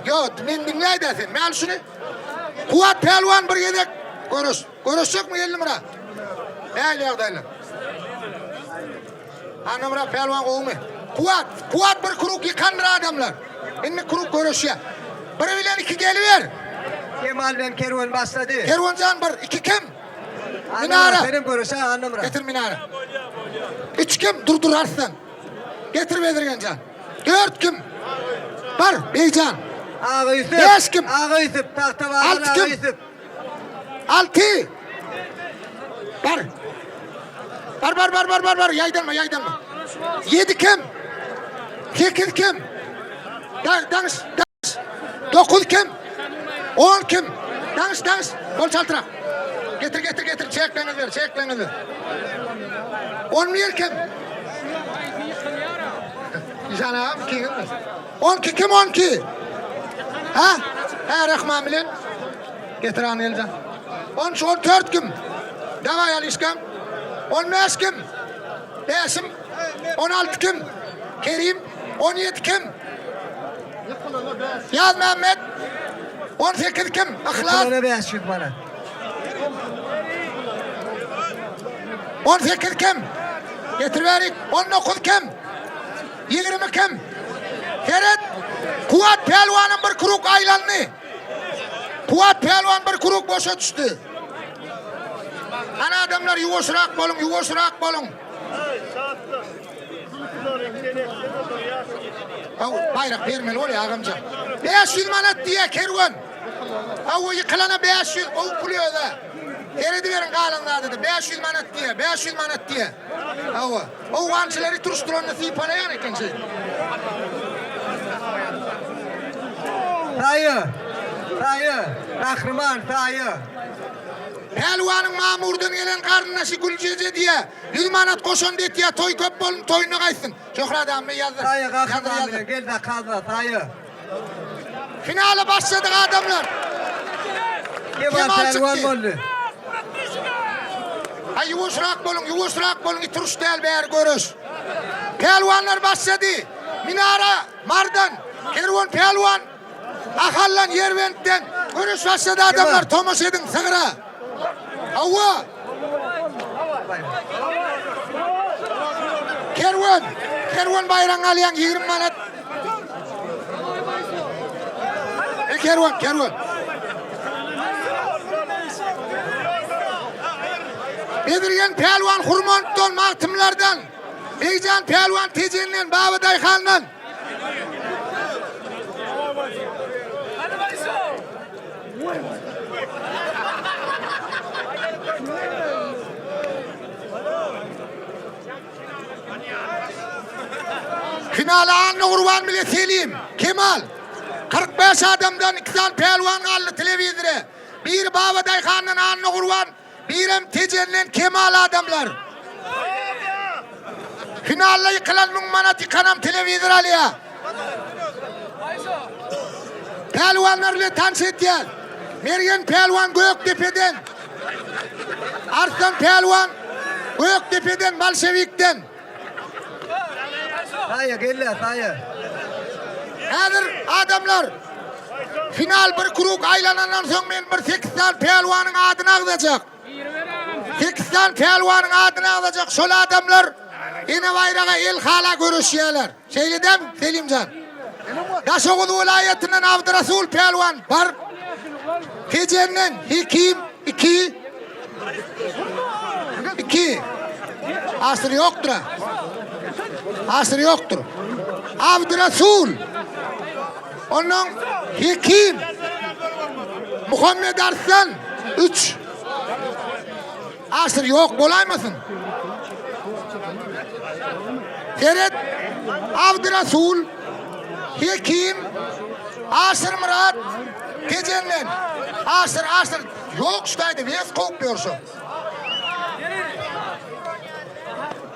Ýok men diňläýdä sen. Me al şuny. Kuwat pälwan bir gezek göreş. Göreşjekmi Geldimyrat? Nähili ýagdaýlar? Annamyrat pälwan gowumy? Kuwat, Kuwat bir krug ýykandyr adamlar. Indi krug göreşýär. Bir bilen iki geliber. Kemal bilen Kerwen başlady. Kerwenjan bir, iki kim? Minara. Senem göreşä Annamyrat. Getir Minara. Üç kim? Dur dur Arslan. Getir Bezirgenjan. Dört kim? Bar Beyjan. Aga Ýusup. Beş kim? Aga Ýusup, Tagtabazar Alty Aga kim? Ýusup. Alty. Bar. Bar bar bar bar bar bar ýaýdanma ýaýdanma. Ýedi kim? Sekiz kim? Da, daňyş daňyş. Dokuz kim? On kim? Daňyş daňyş. Bol çaltrak. Getir getir getir çekleňiz ber çekleňiz ber. On bir kim? Işan agam kim? On iki kim on iki? Ha? Ha Rahman bilen. Getir an elden. 13 14 kim? Daway Alişkam. 15 kim? Bäşim. 16 kim? Kerim. 17 kim? Ýaz Mehmet. 18 kim? Yhlas. Ýykylana 500 manat. 18 kim? Getir berik. 19 kim? 20 kim? Seret. Kuwat pälwanyň bir kruk aýlandy. Kuwat pälwan bir kruk boşa düşdi. Hany adamlar ýuwaşrak boluň, ýuwaşrak boluň. Haw, baýrak bermeli bolýar agamjan. 500 manat diýýär kerwen. Hawa ýykylana 500, gowy pul öz-ä. Serediberiň galan zady-da 500 manat diýýär, 500 manat diýýär. Hawa, owgançylary turuşdyranda sypalaýan eken şeýdip. Saýa! Saýa! Gahryman, saýa! Pälwanyň Mamurdan gelen garyndaşy Güljeje diýýär, Ýüz manat goşant etýär, toý köp bolun, toýuna gaýtsyn. Şöhrat agam, ýazdyr. Saýa, Ýazdyr, Gahryman ýazdyr. bilen gel zakazla, saýa! Finala başladyk adamlar. Kemal Kemal pälwan çykdy. boldy. Aý ýuwaşrak boluň, ýuwaşrak boluň, ituruş däl bäri göreş. Pälwanlar başlady. Minara Mardan, Kerwen pälwan Ahaldan, Ýerbentden. Göreş başlady adamlar, tomaşa ediň sygyra. Hawa. Kerwen, Kerwen baýragyňy alýaň 20 manat. E Kerwen, Kerwen. Bezirgen pälwan Hurmantdan, Magtymlardan, Begjan pälwan Tejenden, Baba Daýhandan. Finala Annagurban bile Selim, Kemal. 45 adamdan iki sany pälwan galdy telewizore. Biri Baba Daýhandan Annagurban, birem Tejenden Kemal adamlar. Finalda ýykylan 1000 manat ýykanam telewizor alýar. Pälwanlar bilen tanyş edýär. Mergen pälwan Gökdepeden. Arslan pälwan Gökdepeden, Bolşewikden. Saýa gel-le, saýa. Häzir adamlar final bir krug aýlanandan soň men bir sekiz sany pälwanyň adyny agzajak. Sekiz sany pälwanyň adyny agzajak. Şol adamlar ene baýraga el hala göreşýärler. Şeýle dämi, Selimjan? Daşoguz welaýatyndan Abdyrasul pälwan bar. Tejenden Hekim iki. Iki. Asyr ýokdur. Asyr ýokdur. Abdyrasul. Ondan Hekim. Muhammed Arslan. Üç. Asyr ýok bolaýmasyn? Seret, Abdyrasul, Hekim, Aşyrmyrat, Tejenden. Aşyr, Aşyr, ýok şu taýda wes kowup ýör şo.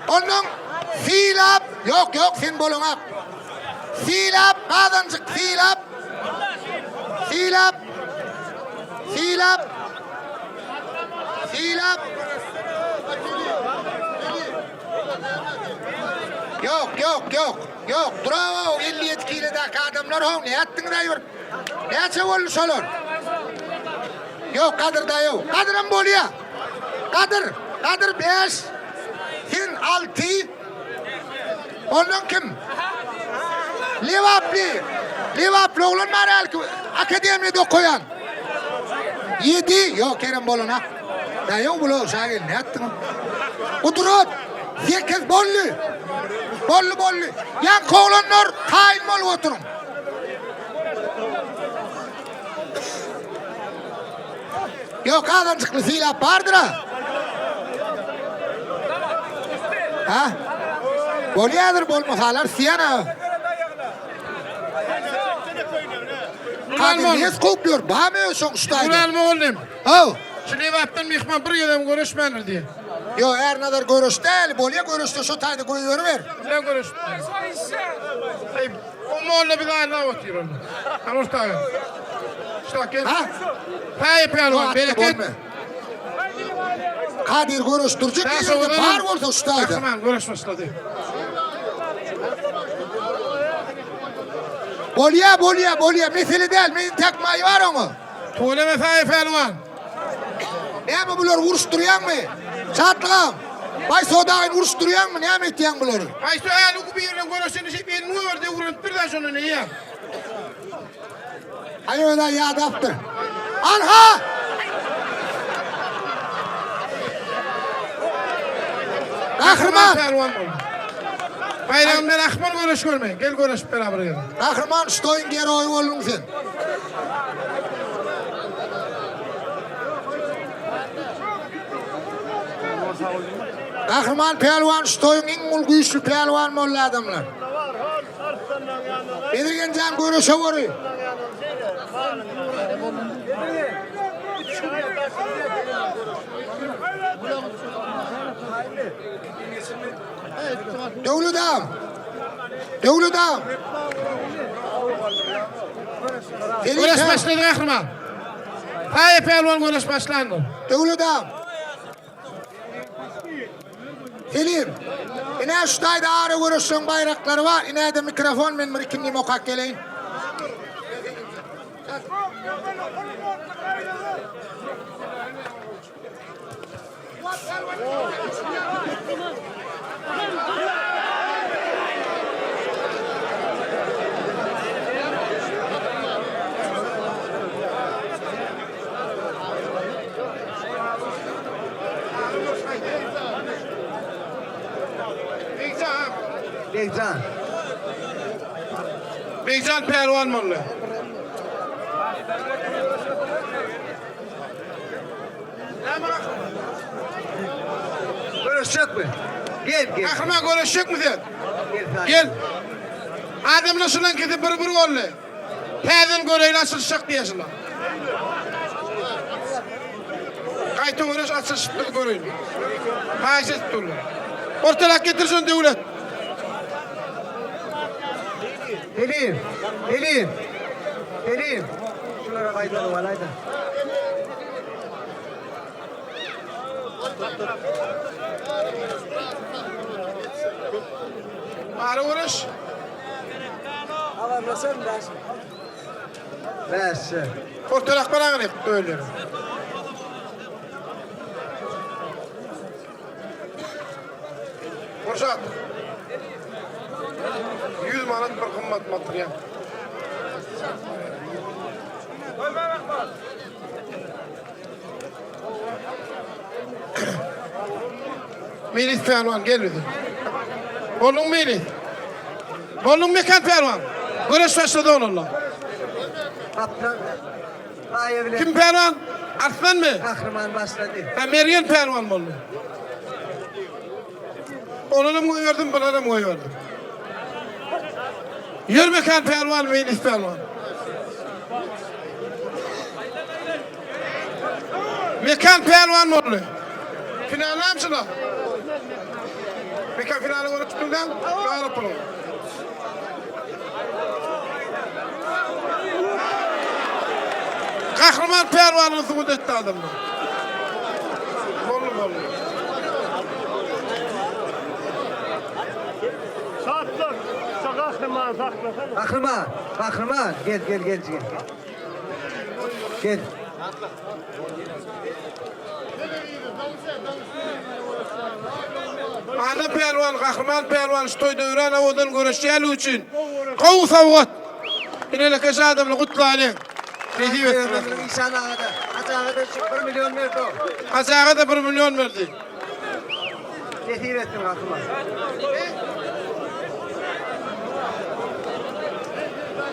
Ondan Sylap, ýok, ýok, sen bolaňak. Sylap, Gazanjyk, Sylap, Sylap, Sylap. Sylap. Ýok, ýok, ýok, ýok. Bravo, 57 kilodaki adamlar ho, ne etdiňiz aýur? Näçe boldy şolar? Ýok, Gadyr da ýok. Gadyram bolýa. Gadyr, Gadyr 5, sen 6. Ondan kim? Lebaply. Lebaply oglan bar hälki akademiýada okaýan. 7, ýok Kerem bolana. Daýaw bula şa gel nätdiň? Gudrat 8 boldy. Boldy boldy. Ýaňky oglanlar taýyn bolup oturyň. Ýok azajykly sylap bardyr-a. Ha? Bolýadyr bolmasalar siýana. Kadir niye kowup ýör? Bamy şoň şu taýda? Ural mugallym. Haw. Şu Lebapdan myhman bir gezegem görüşmändir diýen. Ýok, Ernazar görüş däl, bolýa görüşde şu taýda goýberiber. Bilen görüşdi. Eý, o molla bizi aýlap otyr onda. Al ortaga. Şurak gel. Ha? Saýy pälwan, bereket. Kadir görüşdürjek ýerde bar bolsa şu taýda. Gahryman görüş başlady. Bolýa, bolýa, bolýa, mesele däl, meniň takmaýy bar oňa. Tüweleme Saýy pälwan. Näme bulary uruşdyrýaňmy? Şatlygam. Baý sodagyn uruşdyrýaňmy? Näme etýäň bulary? Haýsy äli bu birine göreşeni şeýp elini goýberdi öwrenipdir da şondan eýýäm. Aý özä ýadapdyr. Anha! Gahryman! Pälwan boldy. Baýragym men ahmal göreş görmeýin. Gel göreşip beraber gel. Gahryman şu toýuň geroýy bolduň sen. Gahryman pälwan şu toýuň iň uly güýçli pälwan boldy adamlar. Bezirgenjan göreşe bory. Döwlet agam. Döwlet agam. Göreş başlady gahryman. Saýa pälwan göreş başlandy. Döwlet agam. Selim. Ine şu taýda ara göreşleň baýraklary bar. Ine-de mikrofon men bir ikindim okap geleýin. Begjan. Begjan pälwan boldy. Görüşjekmi? Gel gel. Gahryman görüşjekmi sen? Gel. Gel. Adamlar şulan kesi bir bir boldy. Täzeden göreýin açylyşjak diýýär şular. Gaýta göreş açylyşyp biz göreýin. Haýyş edip durlar. Ortarak getir şunu Döwlet. Selim. Selim. Selim. Şulara gaýdaly balaýda. Bary görüş. Habarlaşalım bäş. Bäş. Ortarak baraňyny öýleri. Gurşat. 100 manat bir gymmat material. Melis Pälwan gel bize. Bolduň Melis. Bolduň Mekan Pälwan. Göreş başlady oglanlar. Kaptan Gaýa bilen Kim pälwan? Arslan mı? Kahraman başlady. Ha Mergen pälwan boldy. Onunam goýberdim, bulanam goýberdim. Ýör Mekan pälwan, Melis pälwan. Mekan pälwan boldy. Final näme şuna? Mekan finaly görüp tutdun Gaýrat boluň. Gahryman pälwanyny subut etdi adamlar. Boldy boldy. Şatlyk, şu gahryman saklasana. Gahryman, Gahryman gel gel gel gel. Gel. Adam pälwan, Gahryman pälwan şu toýda örän owadan göreşýänligi üçin gowy sowgat. Inelekeş adamly gutlalyň. Nesip etsin. Işan aga-da, Hajy aga-da şu 1 million berdi. Hajy aga-da 1 million berdi. Nesip etsin Gahryman.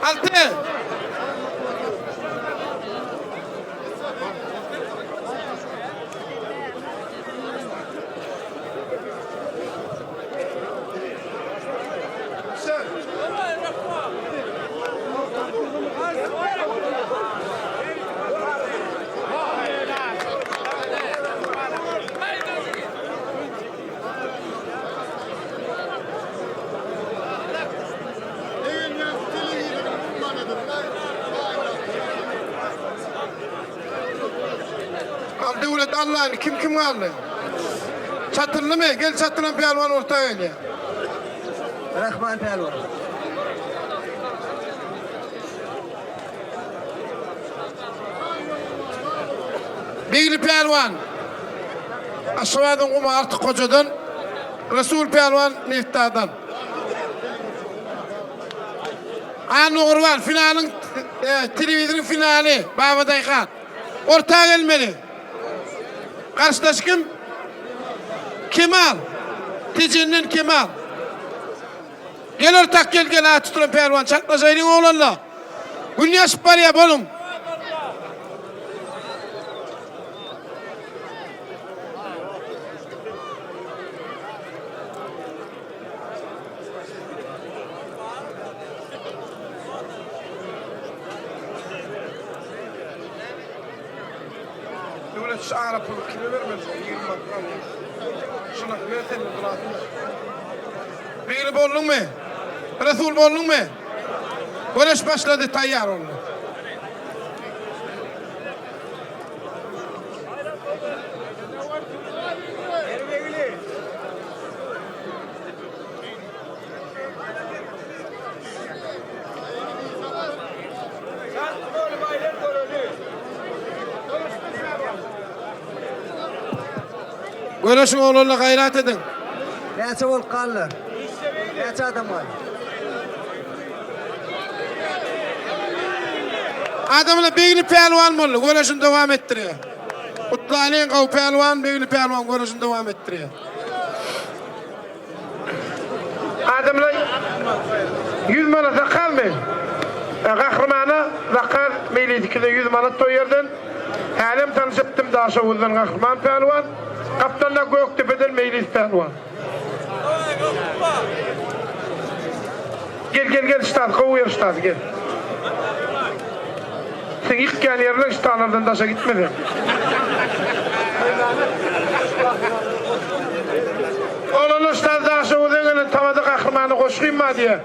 Altı. Al Döwlet Allany kim kim galdy? Çatynlymy? Gel çatynan pälwan orta gelýär. Rahman pälwan. Begli pälwan. Aşgabadyň Guma Artyk Hojadan, Resul pälwan Neftdadan. Anna Gurban finalyň e, telewizoryň finaly Baba Daýhan. Orta gelmeli. Garşydaş kim? Kemal. Tejenden Kemal. Gel ortak gel gel at tutulan pälwan çaklaşaýlyň oglanlar. Gün ýaşyp barýar boluň. Döwlet şu ara puly kime bermeli? 20 manat alýar. Şuna ver sen duratyn. Biri bolduňmy? Resul bolduňmy? Göreş başlady, taýýar oldu. Göreşiň oglanlar gaýrat ediň. Näçe bolup galdy? Näçe adam galdy? Adamlar Begli pälwan boldy, göreşini dowam etdirýär. Gutlalyň gowy pälwan Begli pälwan göreşini dowam etdirýär. Adamlar 100 manat zakalmy? E, gahrymana zakaz Meýlisdikide 100 manat toý ýerden. Hälem tanyş etdim Daşoguzdan Gahryman pälwan. Gapdalda Gökdepeden Meýlis pälwan. Gel gel gel ştat gowy ýer ştat gel. Sen ýykýan ýerler ştalardan daşa gitmesen. Oglanlar ştat Daşoguza gelen tamada gahrymana goşgym bar diýýär.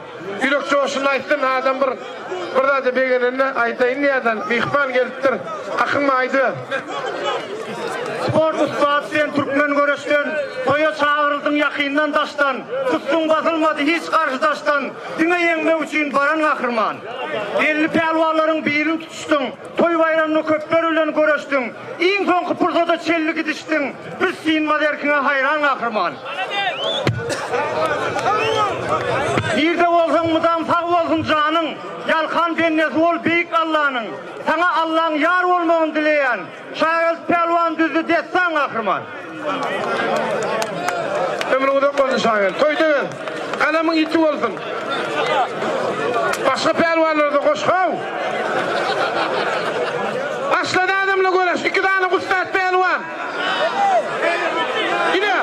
Ýürek joşunda aýtsyn adam bir. bir zada begenende aýdaýyn diýýärden, myhman gelipdir. Hakyňmy aýdyber. Sport ussat sen türkmen göreşden, Toýa çagyryldyň ýakyndan daşdan, Sussuň basylmady hiç garşydaşdan, Diňe ýeňmek üçin baran gahryman. Belli pälwanlaryň bilin tutuşdyň, Toý baýramyna köpler bilen göreşdiň, Iň soňky pursada çenli gidişdiň, Biz synmaz erkiňe haýran gahryman. Nirde bolsaň mydam sag bolsun janyň, Ýalkan bendesi bol beýik Allanyň. Saňa Allaň ýar bolmagyny dileýän. Şageldi pälwan düzdi dessan gahryman. Ömrüň uzak bolsun Şageldi. Toýda gez. Galamyň ýiti bolsun. Başga pälwanlarda goş how. Başlady adamla göreş. Iki sany ussat pälwan. Ine.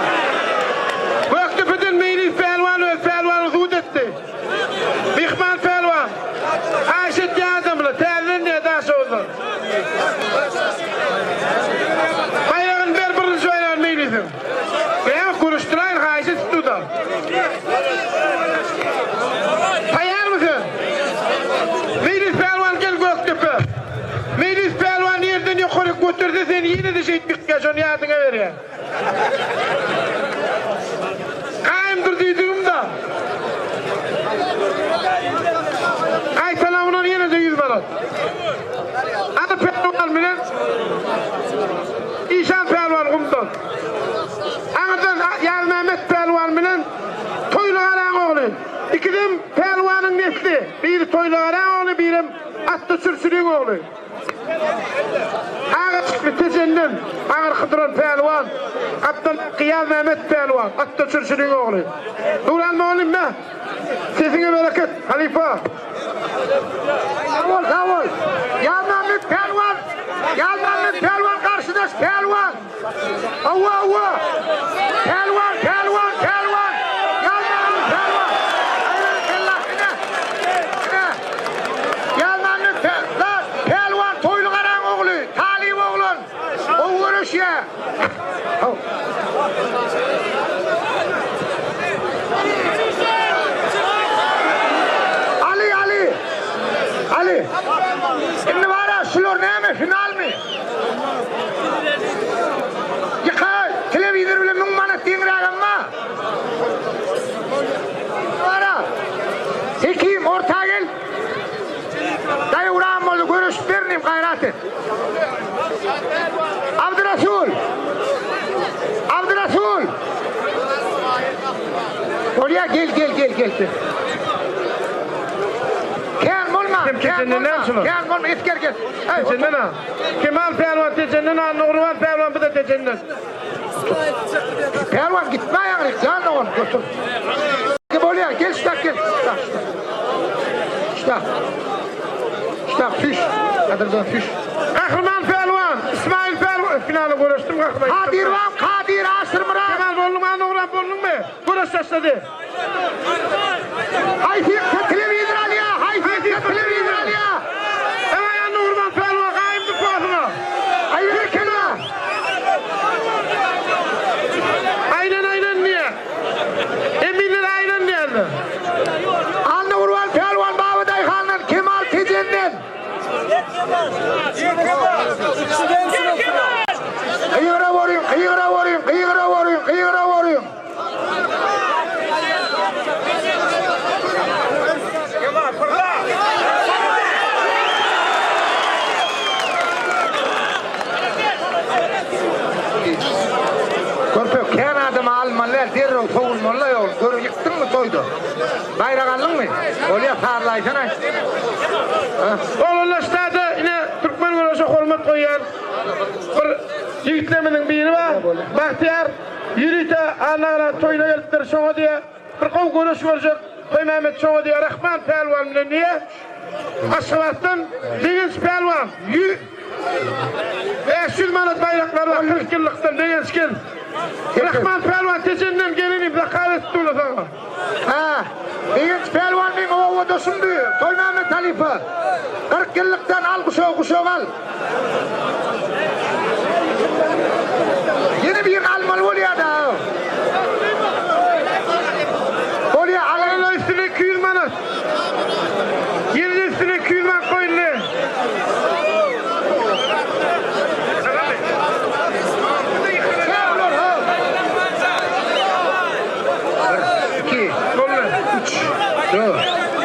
Gökdepeden Meýlis pälwan öz pälwanyny sud etdi. Myhman pälwan. Haýyş etýän adamlar, täzeden diýýär Daşoguzdan. Baýragyny ber birinji baýragyny Meýlisiň. Ýa görüşdiräýin haýyş edip dur-da. Taýýarmy sen? Meýlis pälwan gel Gökdepe. Meýlis pälwan ýerden ýokaryk göterse seni ýene-de şeýdip ýykýar şony ýadyňa berýän. Gaýymdyr diýdigim-da. Gaýtalamynan ýene-de 100 manat. Aly pälwan bilen Işan pälwan gumdan. Aňyrdan Ýazmämmet pälwan bilen Toýly Garaň ogly. Ikisem pälwanyň nesli. Biri Toýly Garaň ogly, birem Atly Çürçüriň ogly. Agaçly Tejenden aňyrky duran pälwan, gapdal Gyýazmämmet pälwan, atda Çürçüliň ogly. Duran mugallym me! Sesiňe bereket, halypa! Sag bol, sag bol. Ýazmämmet pälwan, Ýazmämmet pälwan garşydaş pälwan. Hawa, hawa. Pälwan, pälwan, pälwan. Ýazmämmet pälwan. Aý, berekella, ine. Ine. Ýazmämmet pälwan, pälwan Toýly Garaň ogly, talyp oglan. Gowy göreşýär. Haw. Ali, Ali. Ali. Indi bara şular näme, finalmy? Ýyka, telewizor bilen 1000 manat deňräk amma. Bara. Hekim, orta gel. Daýy uran boldy, göreşip bernim, gaýrat et. Abdyrasul. Abdyrasul. Bolýa, gel, gel, gel, gel. Kän bolma, kän bolma, kän bolma, esger gel. Tejenden ha. Kemal pälwan Tejenden ha, Nurban pälwan bu da Tejenden. Pälwan gitme aýagyny, jan oğlum, götür. Bolýar, gel şudak gel. Şudak, şudak. Şudak, süş. Gadyrdan süş. Gahryman pälwan, İsmail pälwan finala göreşdim gahryman. Kadir vam, Kadir Aşyrmyrat. Kemal bolduň, Nurban bolduňmy? Göreş başlady. Haýsy ýyksa telewizor alýa, haýsy ýyksa telewizor alýa. Eý Annagurban pälwan gaýym dupasyna. Aý berekella. Aýlan aýlan diýä. Eminler aýlan diýerler. Annagurban pälwan Baba Daýhandan, Kemal Tejenden. Gygyra boryň, gygyra boryň, gygyra boryň, gygyra boryň. Körpe kän adamy almaly däl, derrew sowulmaly-la ýol. Gör, ýykdyňmy toýda? Baýrak aldyňmy? Bolýa, sazlaýsana. Oglanlar ştada ine türkmen göreşe hormat goýýan bir ýigitlerimiziň biri bar. Bagtyýar. Ýörite Annagara toýuna gelipdir, şoňa diýe bir gowy göreş görjek Toýmämmet şoňa diýe Rahman pälwan bilen diýe Aşgabatdan Begenç pälwan ýü 500 manat baýraklar bar 40 ýyllykdan Begenç gel. Rahman pälwan Tejenden gelenim zakaz etdi ula saňa. Hä, Begenç pälwan meň obadaşymdy, Toýmämmet halypa. 40 ýyllykdan al guşagy guşak al. Ýene birini almaly bolýar-da. Bolýar, alaýyn. Ýene üstüne 200 manat. Ýene üstüne 200.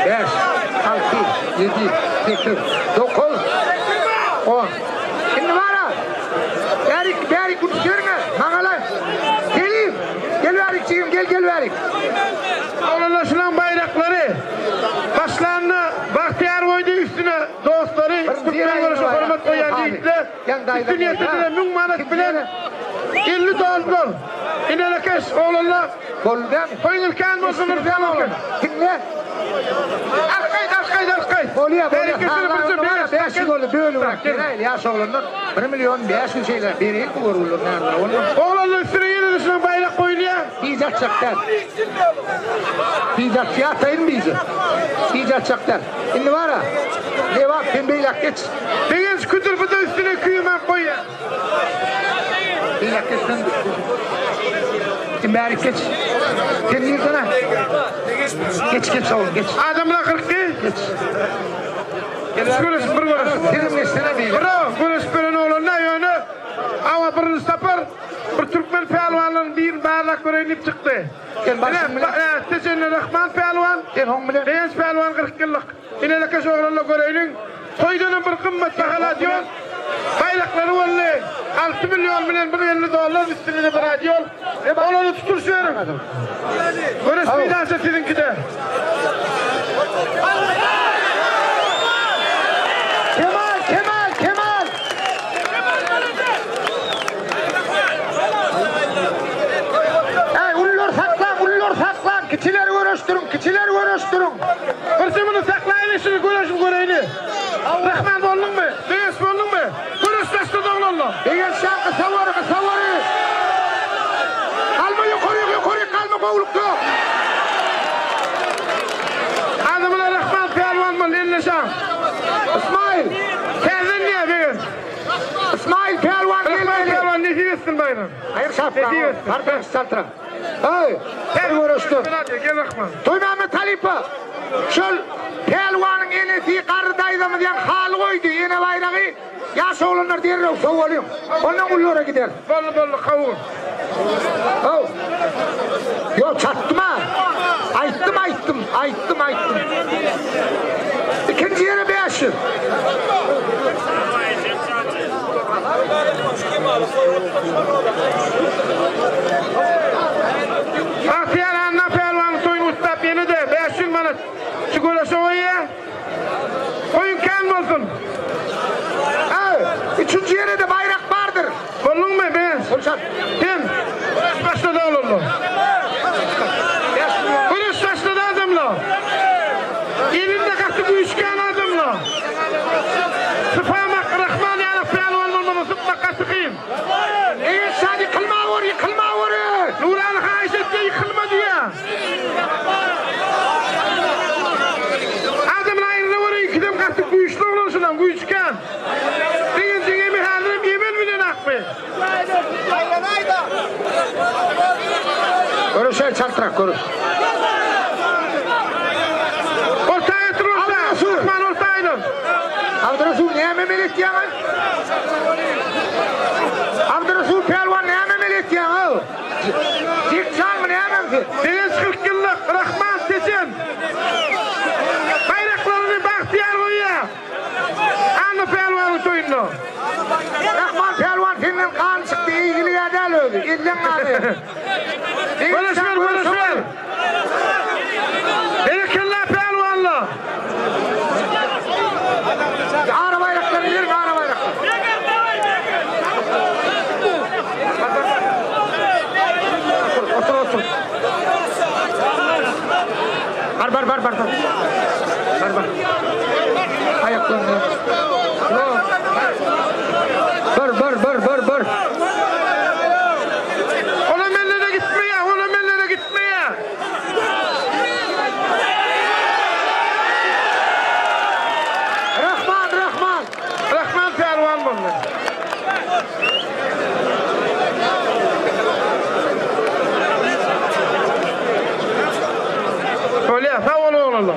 5, 6, 7, 8, 9, 10. Indi bara. Bärik, bärik urup berme. Maňa Selim, gel bärik jigim, gel gel bärik. Oglanlaşylan baýraklary başlanda Bagtyýar goýdy üstüne dostlary türkmen göreşe hormat goýýan ýigitler üstüni ýetirdiler 1000 manat bilen 50 dollar. Inelekeş oglanlar Boldy dämi? Toýuň ilkän bolsun Nurjan oglan. Diňle. Arkaýt arkaýt arkaýt. Bolýar, bolýar. Bereketini Sağla, birje 500 boldy, bölüp. Berayli ýaş oglanlar 1 milyon 500 şeyler bereyli bu görgüler näme? Onu Oglanlar üstüne ýene düşünen baýrak goýulýar. Biz atjaklar. Biz atjak, bizi. Biz atjaklar. Indi bara. Levap sen beýlek geç. Degenç küdür bu da üstüne küýmen goýýar. Beýlek geç sen. Sen bäri geç. Sen nirden ha? Geç geç oğlum geç. Adamlar 42. Geç. Üç görüş bir görüş. Senin geçsene beýlek. Bravo, görüş beren oglanlar ýöne Awa birinji sapar bir türkmen pälwanlaryň birini barlak göreýin çykdy. Gel başym bilen. Tejenli Rahman pälwan, Gel hoň bilen. Begenç pälwan 40 ýyllyk. Inelekeş oglanlar göreýin. Toýdan bir gymmat bahala diýor. Baýraklary boldy. 6 milyon bilen 150 dollar üstüne de bir adyol. Olanı tutuş verin. Görüş meydansa sizinki de. Kemal, Kemal, Kemal. Ey ullur saklan, ullur saklan. Kiçiler görüştürün, kiçiler görüştürün. Birisi bunu saklayın işini görüşüm göreyini. Rahman boldun mu? Begenç boldun mu? Görüş taşladı oğlanlar. Degen şan kısa var, kısa var. Kalma yukarı, yukarı kalma kovlukta. Adamına Rahman pehlivan mı? Elleşen. İsmail, Kendin niye Begenç? İsmail Pelvan Rahman gelmeli. pehlivan nesip etsin bayram. Hayır şapkan, Nesip etsin. kardeş saltıra. Hey, bir görüştür. Gel Rahman. Toy Mehmet Halifa, şol Pelvanın enesi garry daýzamyz ýan haly goýdy, ene bayragy. Ýaş oglanlar derrew sowalyň. Ondan ullara gider. Bollu bollu kavur. Haw. Yo çatdym ha. Aýtdym, aýtdym, aýtdym, aýtdym. İkinci ýere 500. Bahtiyar Anna pehlivanı toyunu ustap yeni de 500 manat. Şu görüşe oya. Koyun kan olsun. Ha, üçüncü ýere de bayrak bardyr. Boldun mu Begenç? Gülşat. Kim? Görüş başladı oğlum. 5 milyon. Görüş başladı adamla. Elinde katı güçken adamla. Sıfamak Rahman yani pehlivan olmalı sıkmak katı kıyım. Eger şadi kılma var, yıkılma var. Nurhan hayiş etti yıkılma diye. Adamın ayrılı var ikidem katı güçlü olan şundan güçken. Deyin cengemi hazırım yemen bilen akbe. Görüşer çartırak görüş. Ortaya getir ortaya. Abdurrasul. Osman ortaya Abdurrasul näme melet ýaňy? Abdurrasul Pelwan näme melet ýaňy? Jikjan mı näme sen? Deniz 40 yıllık Rahman Seçen. Bayraklarını Bahtiyar koyuyor. Anlı pehlivanın toyunu. Rahman Pelwan senden kan çykdy, ilgili ýa öldü. Elden kanı. Görüşmer görüşmer. Berekella pehlivanla. Ara bayraklary ýer, ara bayraklary. Otur, otur, otur. Bar, bar, bar, bar, bar. Bar, bar. Ayaklarını. Yok. Bar, bar, bar, bar, bar. Ona mellere gitmeye, ona mellere gitmeye. Rahman, Rahman. Rahman pehlivan bunlar. Öyle, sağ olun oğlum.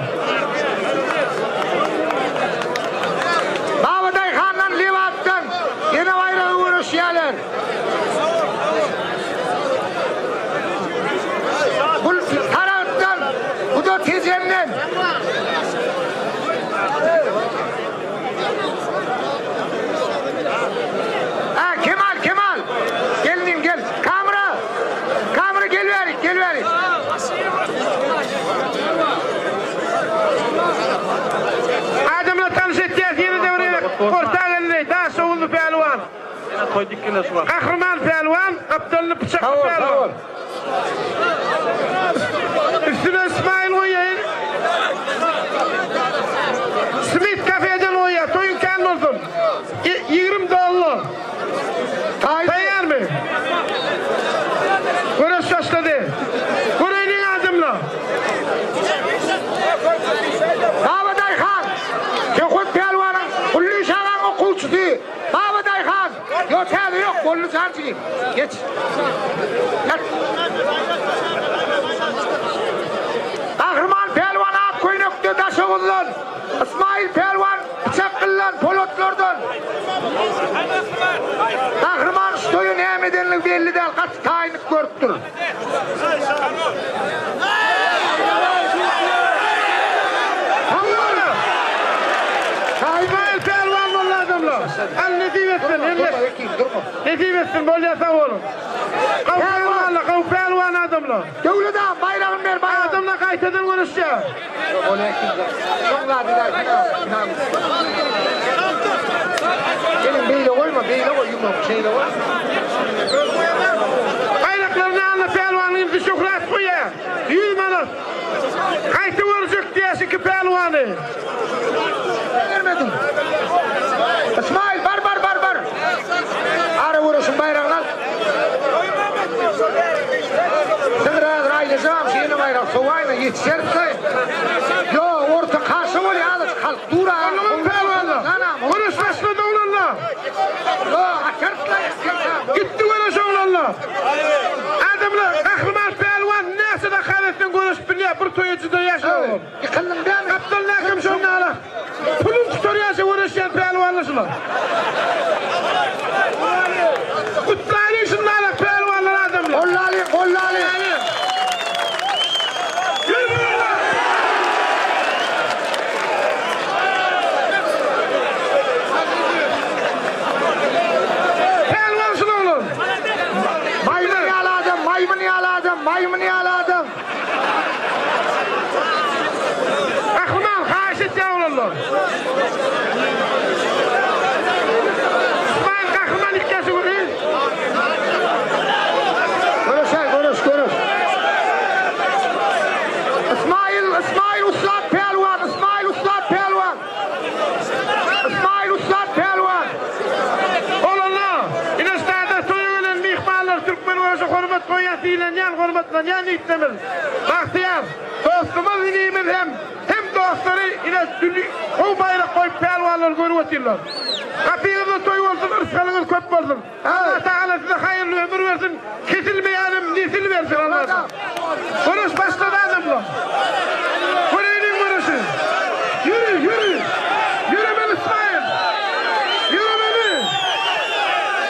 Gahryman pälwan, gapdalynda pyçakly pälwan. Üstüne Ismail goýaýyn. Smith kafeden goýýar. Toýuň kän bolsun. 20 dollar. Taýýarmy? Göreş başlady. Göreýliň adamlar. Baba Daýhan, Söhbet pälwanyň Gully şagaň okuwçysy. Baba Daýhan! Ýok, täze ýok, boldy jan jigim. Geç. Ýat. Gahryman pälwan ak köýnekde Daşoguzdan, Ysmaýyl pälwan pyçak gyldan, Polatlardan. Gahryman şu toýa näme edenligi belli däl, gaty taýynlyk görüpdir. Ismail pälwan boldy adamlar. Al nesip etsin. Elle. Nesip etsin bolýa sag boluň. Gaw pälwanlar, gaw pälwan adamlar. Döwlet aga baýragyny ber baýragyny. Adamlar gaýtadan görüşýär. Gelin beýle goýma, beýle goý ýumrugyňy şeýle goý. Baýraklaryny aldy pälwanyň inisi Şöhrat goýýar. 100 manat. Gaýta görjek diýýär şu iki pälwany. Bermediň. Ismail bar bar bar bar. Ara göreşiň baýragyny al. Siz häzir aýlajagam şu ýene baýrak sowaýyn ýetişeris-le. Ýok, orta kaşa bolýar azajyk halk dur a. Onuň pälwanlar. Göreş başlady oglanlar. Ýok, açarys-la. Gitdi göreş oglanlar. Adamlar gahryman pälwan näçe dakar etseň göreşip bilýär bir toýa juda ýaş oglan. Ýykyldyň dämi? Gapdal näkem şonda ala. Pulun tutarýança göreşýän pälwanlar şular. Gutlaýlyň şunda ala pälwanlar adamlar. Gollalyň, gollalyň. Pälwan şul oglan. Maýmyn ýaly adam, maýmyn ýaly adam, maýmyn ýaly adam. Gahryman haýyş etýän oglanlar. Ismail Gahryman ikgäsi göri. Göreşäý, göreş, göreş. Ismail, Ismail ussat pälwan, Ismail ussat pälwan. Ismail ussat pälwan. Oglanlar, ine stada toýa gelen myhmanlar türkmen göreşe hormat goýýan, sylanýan, hormatlanýan ýigitlerimiz. Bagtyýar dostumyz inimiz hem hem dostlary ine dünýe gowy baýrak goýup pälwanlary görüp otyrlar. Gapyňyzda toý bolsun, yrsgalyňyz köp bolsun. Allah Tagala size haýyrly ömür bersin, kesilmeýänem nesil bersin Allah. Göreş başlady adamlar. Göreýliň göreşi. Ýüri, ýüri. Ýöremeli Ismail. Ýöremeli.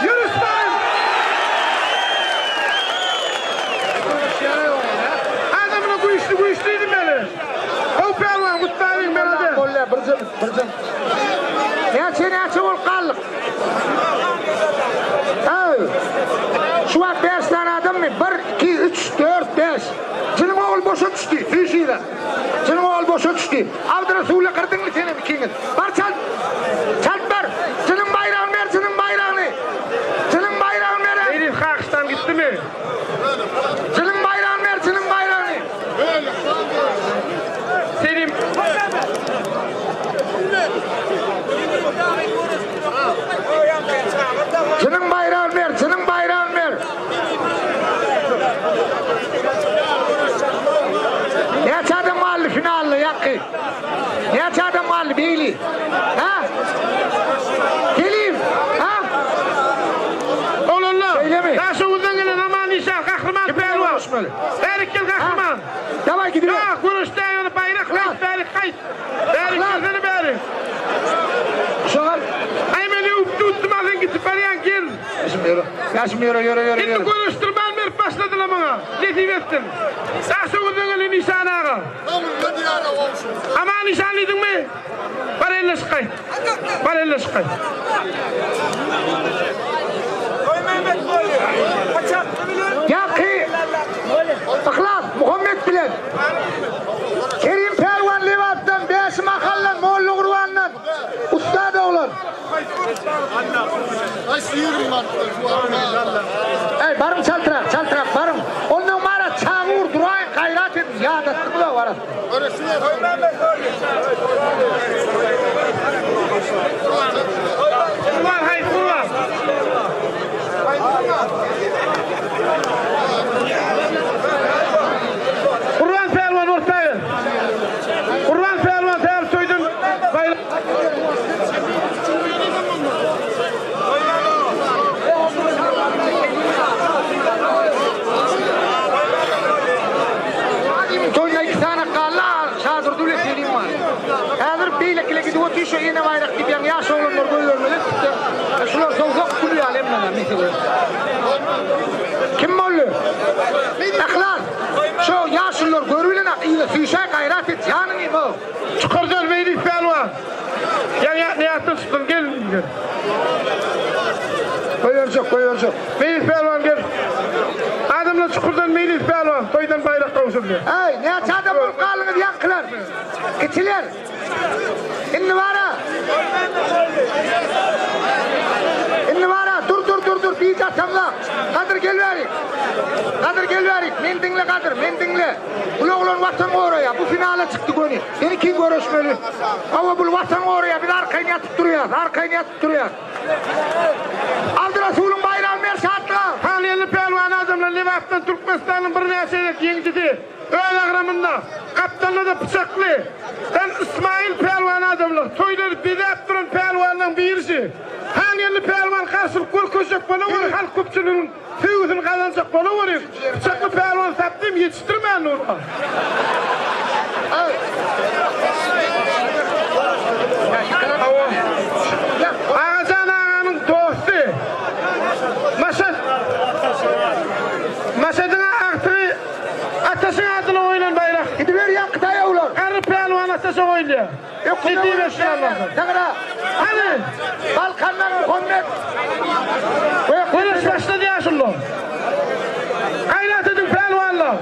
Ýür Ismail. Adamlar güýçli, güýçliydi meni. Gowy pälwan, gutlaýyn melode. Bolýa, birjim, birjim. Näçe, näçe bolup galdyk? Äý! Şu wagt bäş sany adammy? Bir, iki, üç, dört, bäş. Jynyň ogul boşa düşdi, süýşüre. Jynyň ogul boşa düşdi. Abdyrasuly gyrdyňmy senem ikiňiz? Bar çalt! Çalt bar! Jynyň baýragyny ber, jynyň baýragyny! Jynyň baýragyny ber-ä! Elif Kakyşdan gitdimi? Jynyň baýragyny ber, jynyň baýragyny! Selim. Jynyň baýragyny ber, jynyň baýragyny ber! Näçe adam galdy finalda ýaňky? Näçe adam galdy beýli? Ha? Selim, ha? Oglanlar, Şeýlemi? Daşoguzdan gelen Aman Işan gahryman Kim bilen pälwan. görüşmeli? Bärik gel gahryman. Daway gidiber. Ýa, göreşde ýöne baýrak gaýt, bärik gaýt. Bärik gelsene bärik. Şogal. Aý men öwüp tutdum, a sen gitip barýaň, gel. Ýaşym ýöre. Ýaşym ýöre, ýöre, ýöre, Indi ýöre. göreşdirmän berip başladylar maňa. Nesip etsin. Daşoguzdan gelen Işan aga. Aman Işan diýdiňmi? Bar elleşip gaýt. Bar elleşip gaýt. Ýaňky Yhlas Muhammet bilen Kerim pälwan Lebapdan, Bäşim Ahaldan, Molla Gurbandan, ussat oglan. Eý, baryň çaltrak, çaltrak baryň. Ondan mara çagyr duraýyň, gaýrat ediň, ýadatdyňyz-a barasy. Gurban haýsy gurban? Gurban pälwan orta gel. Gurban pälwan täze toýdan baýrak. Adymyň toýuna iki sany galla Şadurdy bilen Selim bar. Häzir beýlekile gidip otyr şu ene baýrak diýip ýaňy ýaş oglanlar goýbermeli etdik-de. Şular sowsak gül ýaly hemmeler mesele. Kim boldy? Yhlas. Şu ýaşulular görübilenak yza süýşäý gaýrat et ýanyň imo. Çukurdan Meýlis pälwan. Ýaňy ýatdan çykdyň gel gel. Goýberjek goýberjek. Meýlis pälwan gel. Adamlar çukurdan Meýlis pälwan toýdan baýrak gowşurdy. Eý näçe adam bolup galdyňyz ýaňkylar. Kiçiler. Indi bara. Indi bara dur dur dur dur bije atamla. Gadyr gel bärik. Gadyr gel bärik. Men diňle Gadyr men diňle. Bul oglan watan goraýa bu finala çykdy göni. Seni kim göreşmeli? Hawa bul watan goraýa biz arkaýyn ýatyp durýas arkaýyn ýatyp durýas. Abdyrasulyň baýragyny ber Şatlyga. Hangeldi pälwan adamlar Lebapdan Türkmenistanyň birnäçe gezek ýeňijisi. Öz agramynda gapdalda-da pyçakly Dan Ysmaýyl pälwan adamlar toýlary bezäp duran pälwanlaryň birisi. Hangeldi pälwan garşylyk görkezjek bolaweri halk köpçüliginiň söýgüsini gazanjak bolaweri pyçakly pälwan sapdym ýetişdirmän dur. Agajan aganyň dosty Maşat Maşadyň agtygy Ataşyň adyna goýlan baýrak. Gidiber ýaňky daýawlar. Garry pälwan Ataşa goýulýar. Nesip etsin Allahym. Saňra. Hany. Balkandan Muhammet. Göreş başlady ýaşulular. Gaýrat ediň pälwanlar.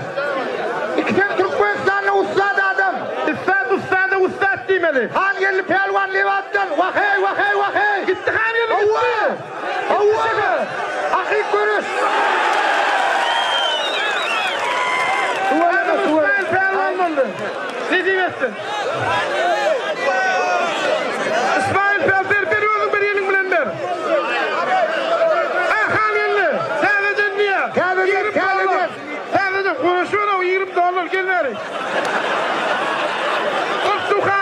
Ikisem Türkmenistanda ussat adam. Ussat ussada ussat diýmeli. Hangeldi pälwan Lebapdan. Waheý waheý waheý. Gitdi Hangeldi gitdi. Hawa! Hakyk göreş! Adam Ismail pälwan boldy. Nesip etsin. Ismail päl ber ber özüň ber eliň bilen ber. Ah han geldi. Täzeden diýýär. Täzeden, täzeden. Täzeden göreşiber o 20 dollar gel bäri. Gurtduka.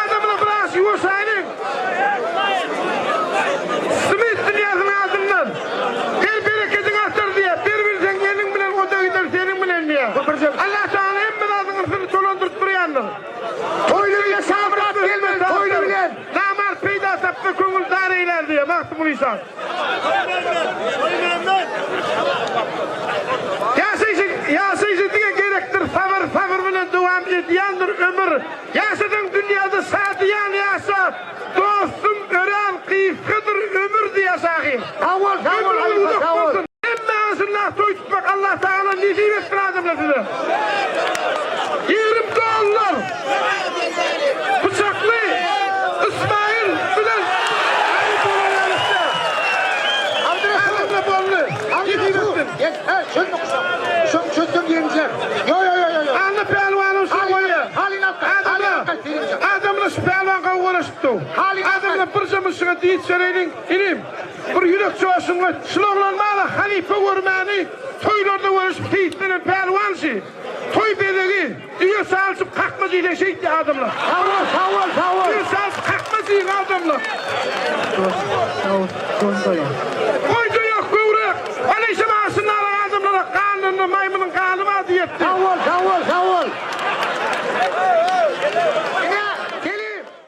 Adamlar biraz ýuwaşaýlyň. Smit dünýäsiniň adyndan Her berekediň artar diýýär. Ber bilseň eliň bilen o-da gider seniň bilen diýýär. Allah Tagala hemme zadyň ysyny dolandyryp durýandyr. Toýly bilen Şamyrat gelmez toýly bilen. Namart peýda tapsa köňül dar eýlär diýýär Magtymguly işan. Ýaşaýşy ýaşaýşy diňe gerekdir sabyr sabyr bilen dowam edýändir ömür. Ýaşasaň dünýäde şadyýan ýaşa, dostum örän gysgadyr ömür diýýär şahyr. Sag bol sag bol Ömrüňiz halypa uzak sag bol. bolsun. Hemmäňiz şundak toý tutmak Allah tagala nesip etsin adamlar size. 20 dollar pyçakly Ismail bilen Aýyp bolar ýaly Abdurasul. Adamlar boldy. Nesip etsin. Gel, he, çözme kuşak. Şoň çözsem ýeňjek. Ýo ýo ýo ýo ýo. Anna pälwanyň şu goýýar. Halyny alyp gaç. Halyny alyp gaç Selimjan. Adamlar şu pälwan gowy göreşipdi. Halyny alyp gaç. Adamlar birje myşyga diýip bereýliň. Inim, bir ýürek joşunly şuloglan mala halypa görmäni toýlarda göreşip seýislenen pälwan şi. Toý bezegi, düýe salçyp kakma diýseň şeýtdi adamlar. Sag bol, sag bol, sag bol. Düýe salçyp kakma diýiň adamlar. Sag bol, sag bol.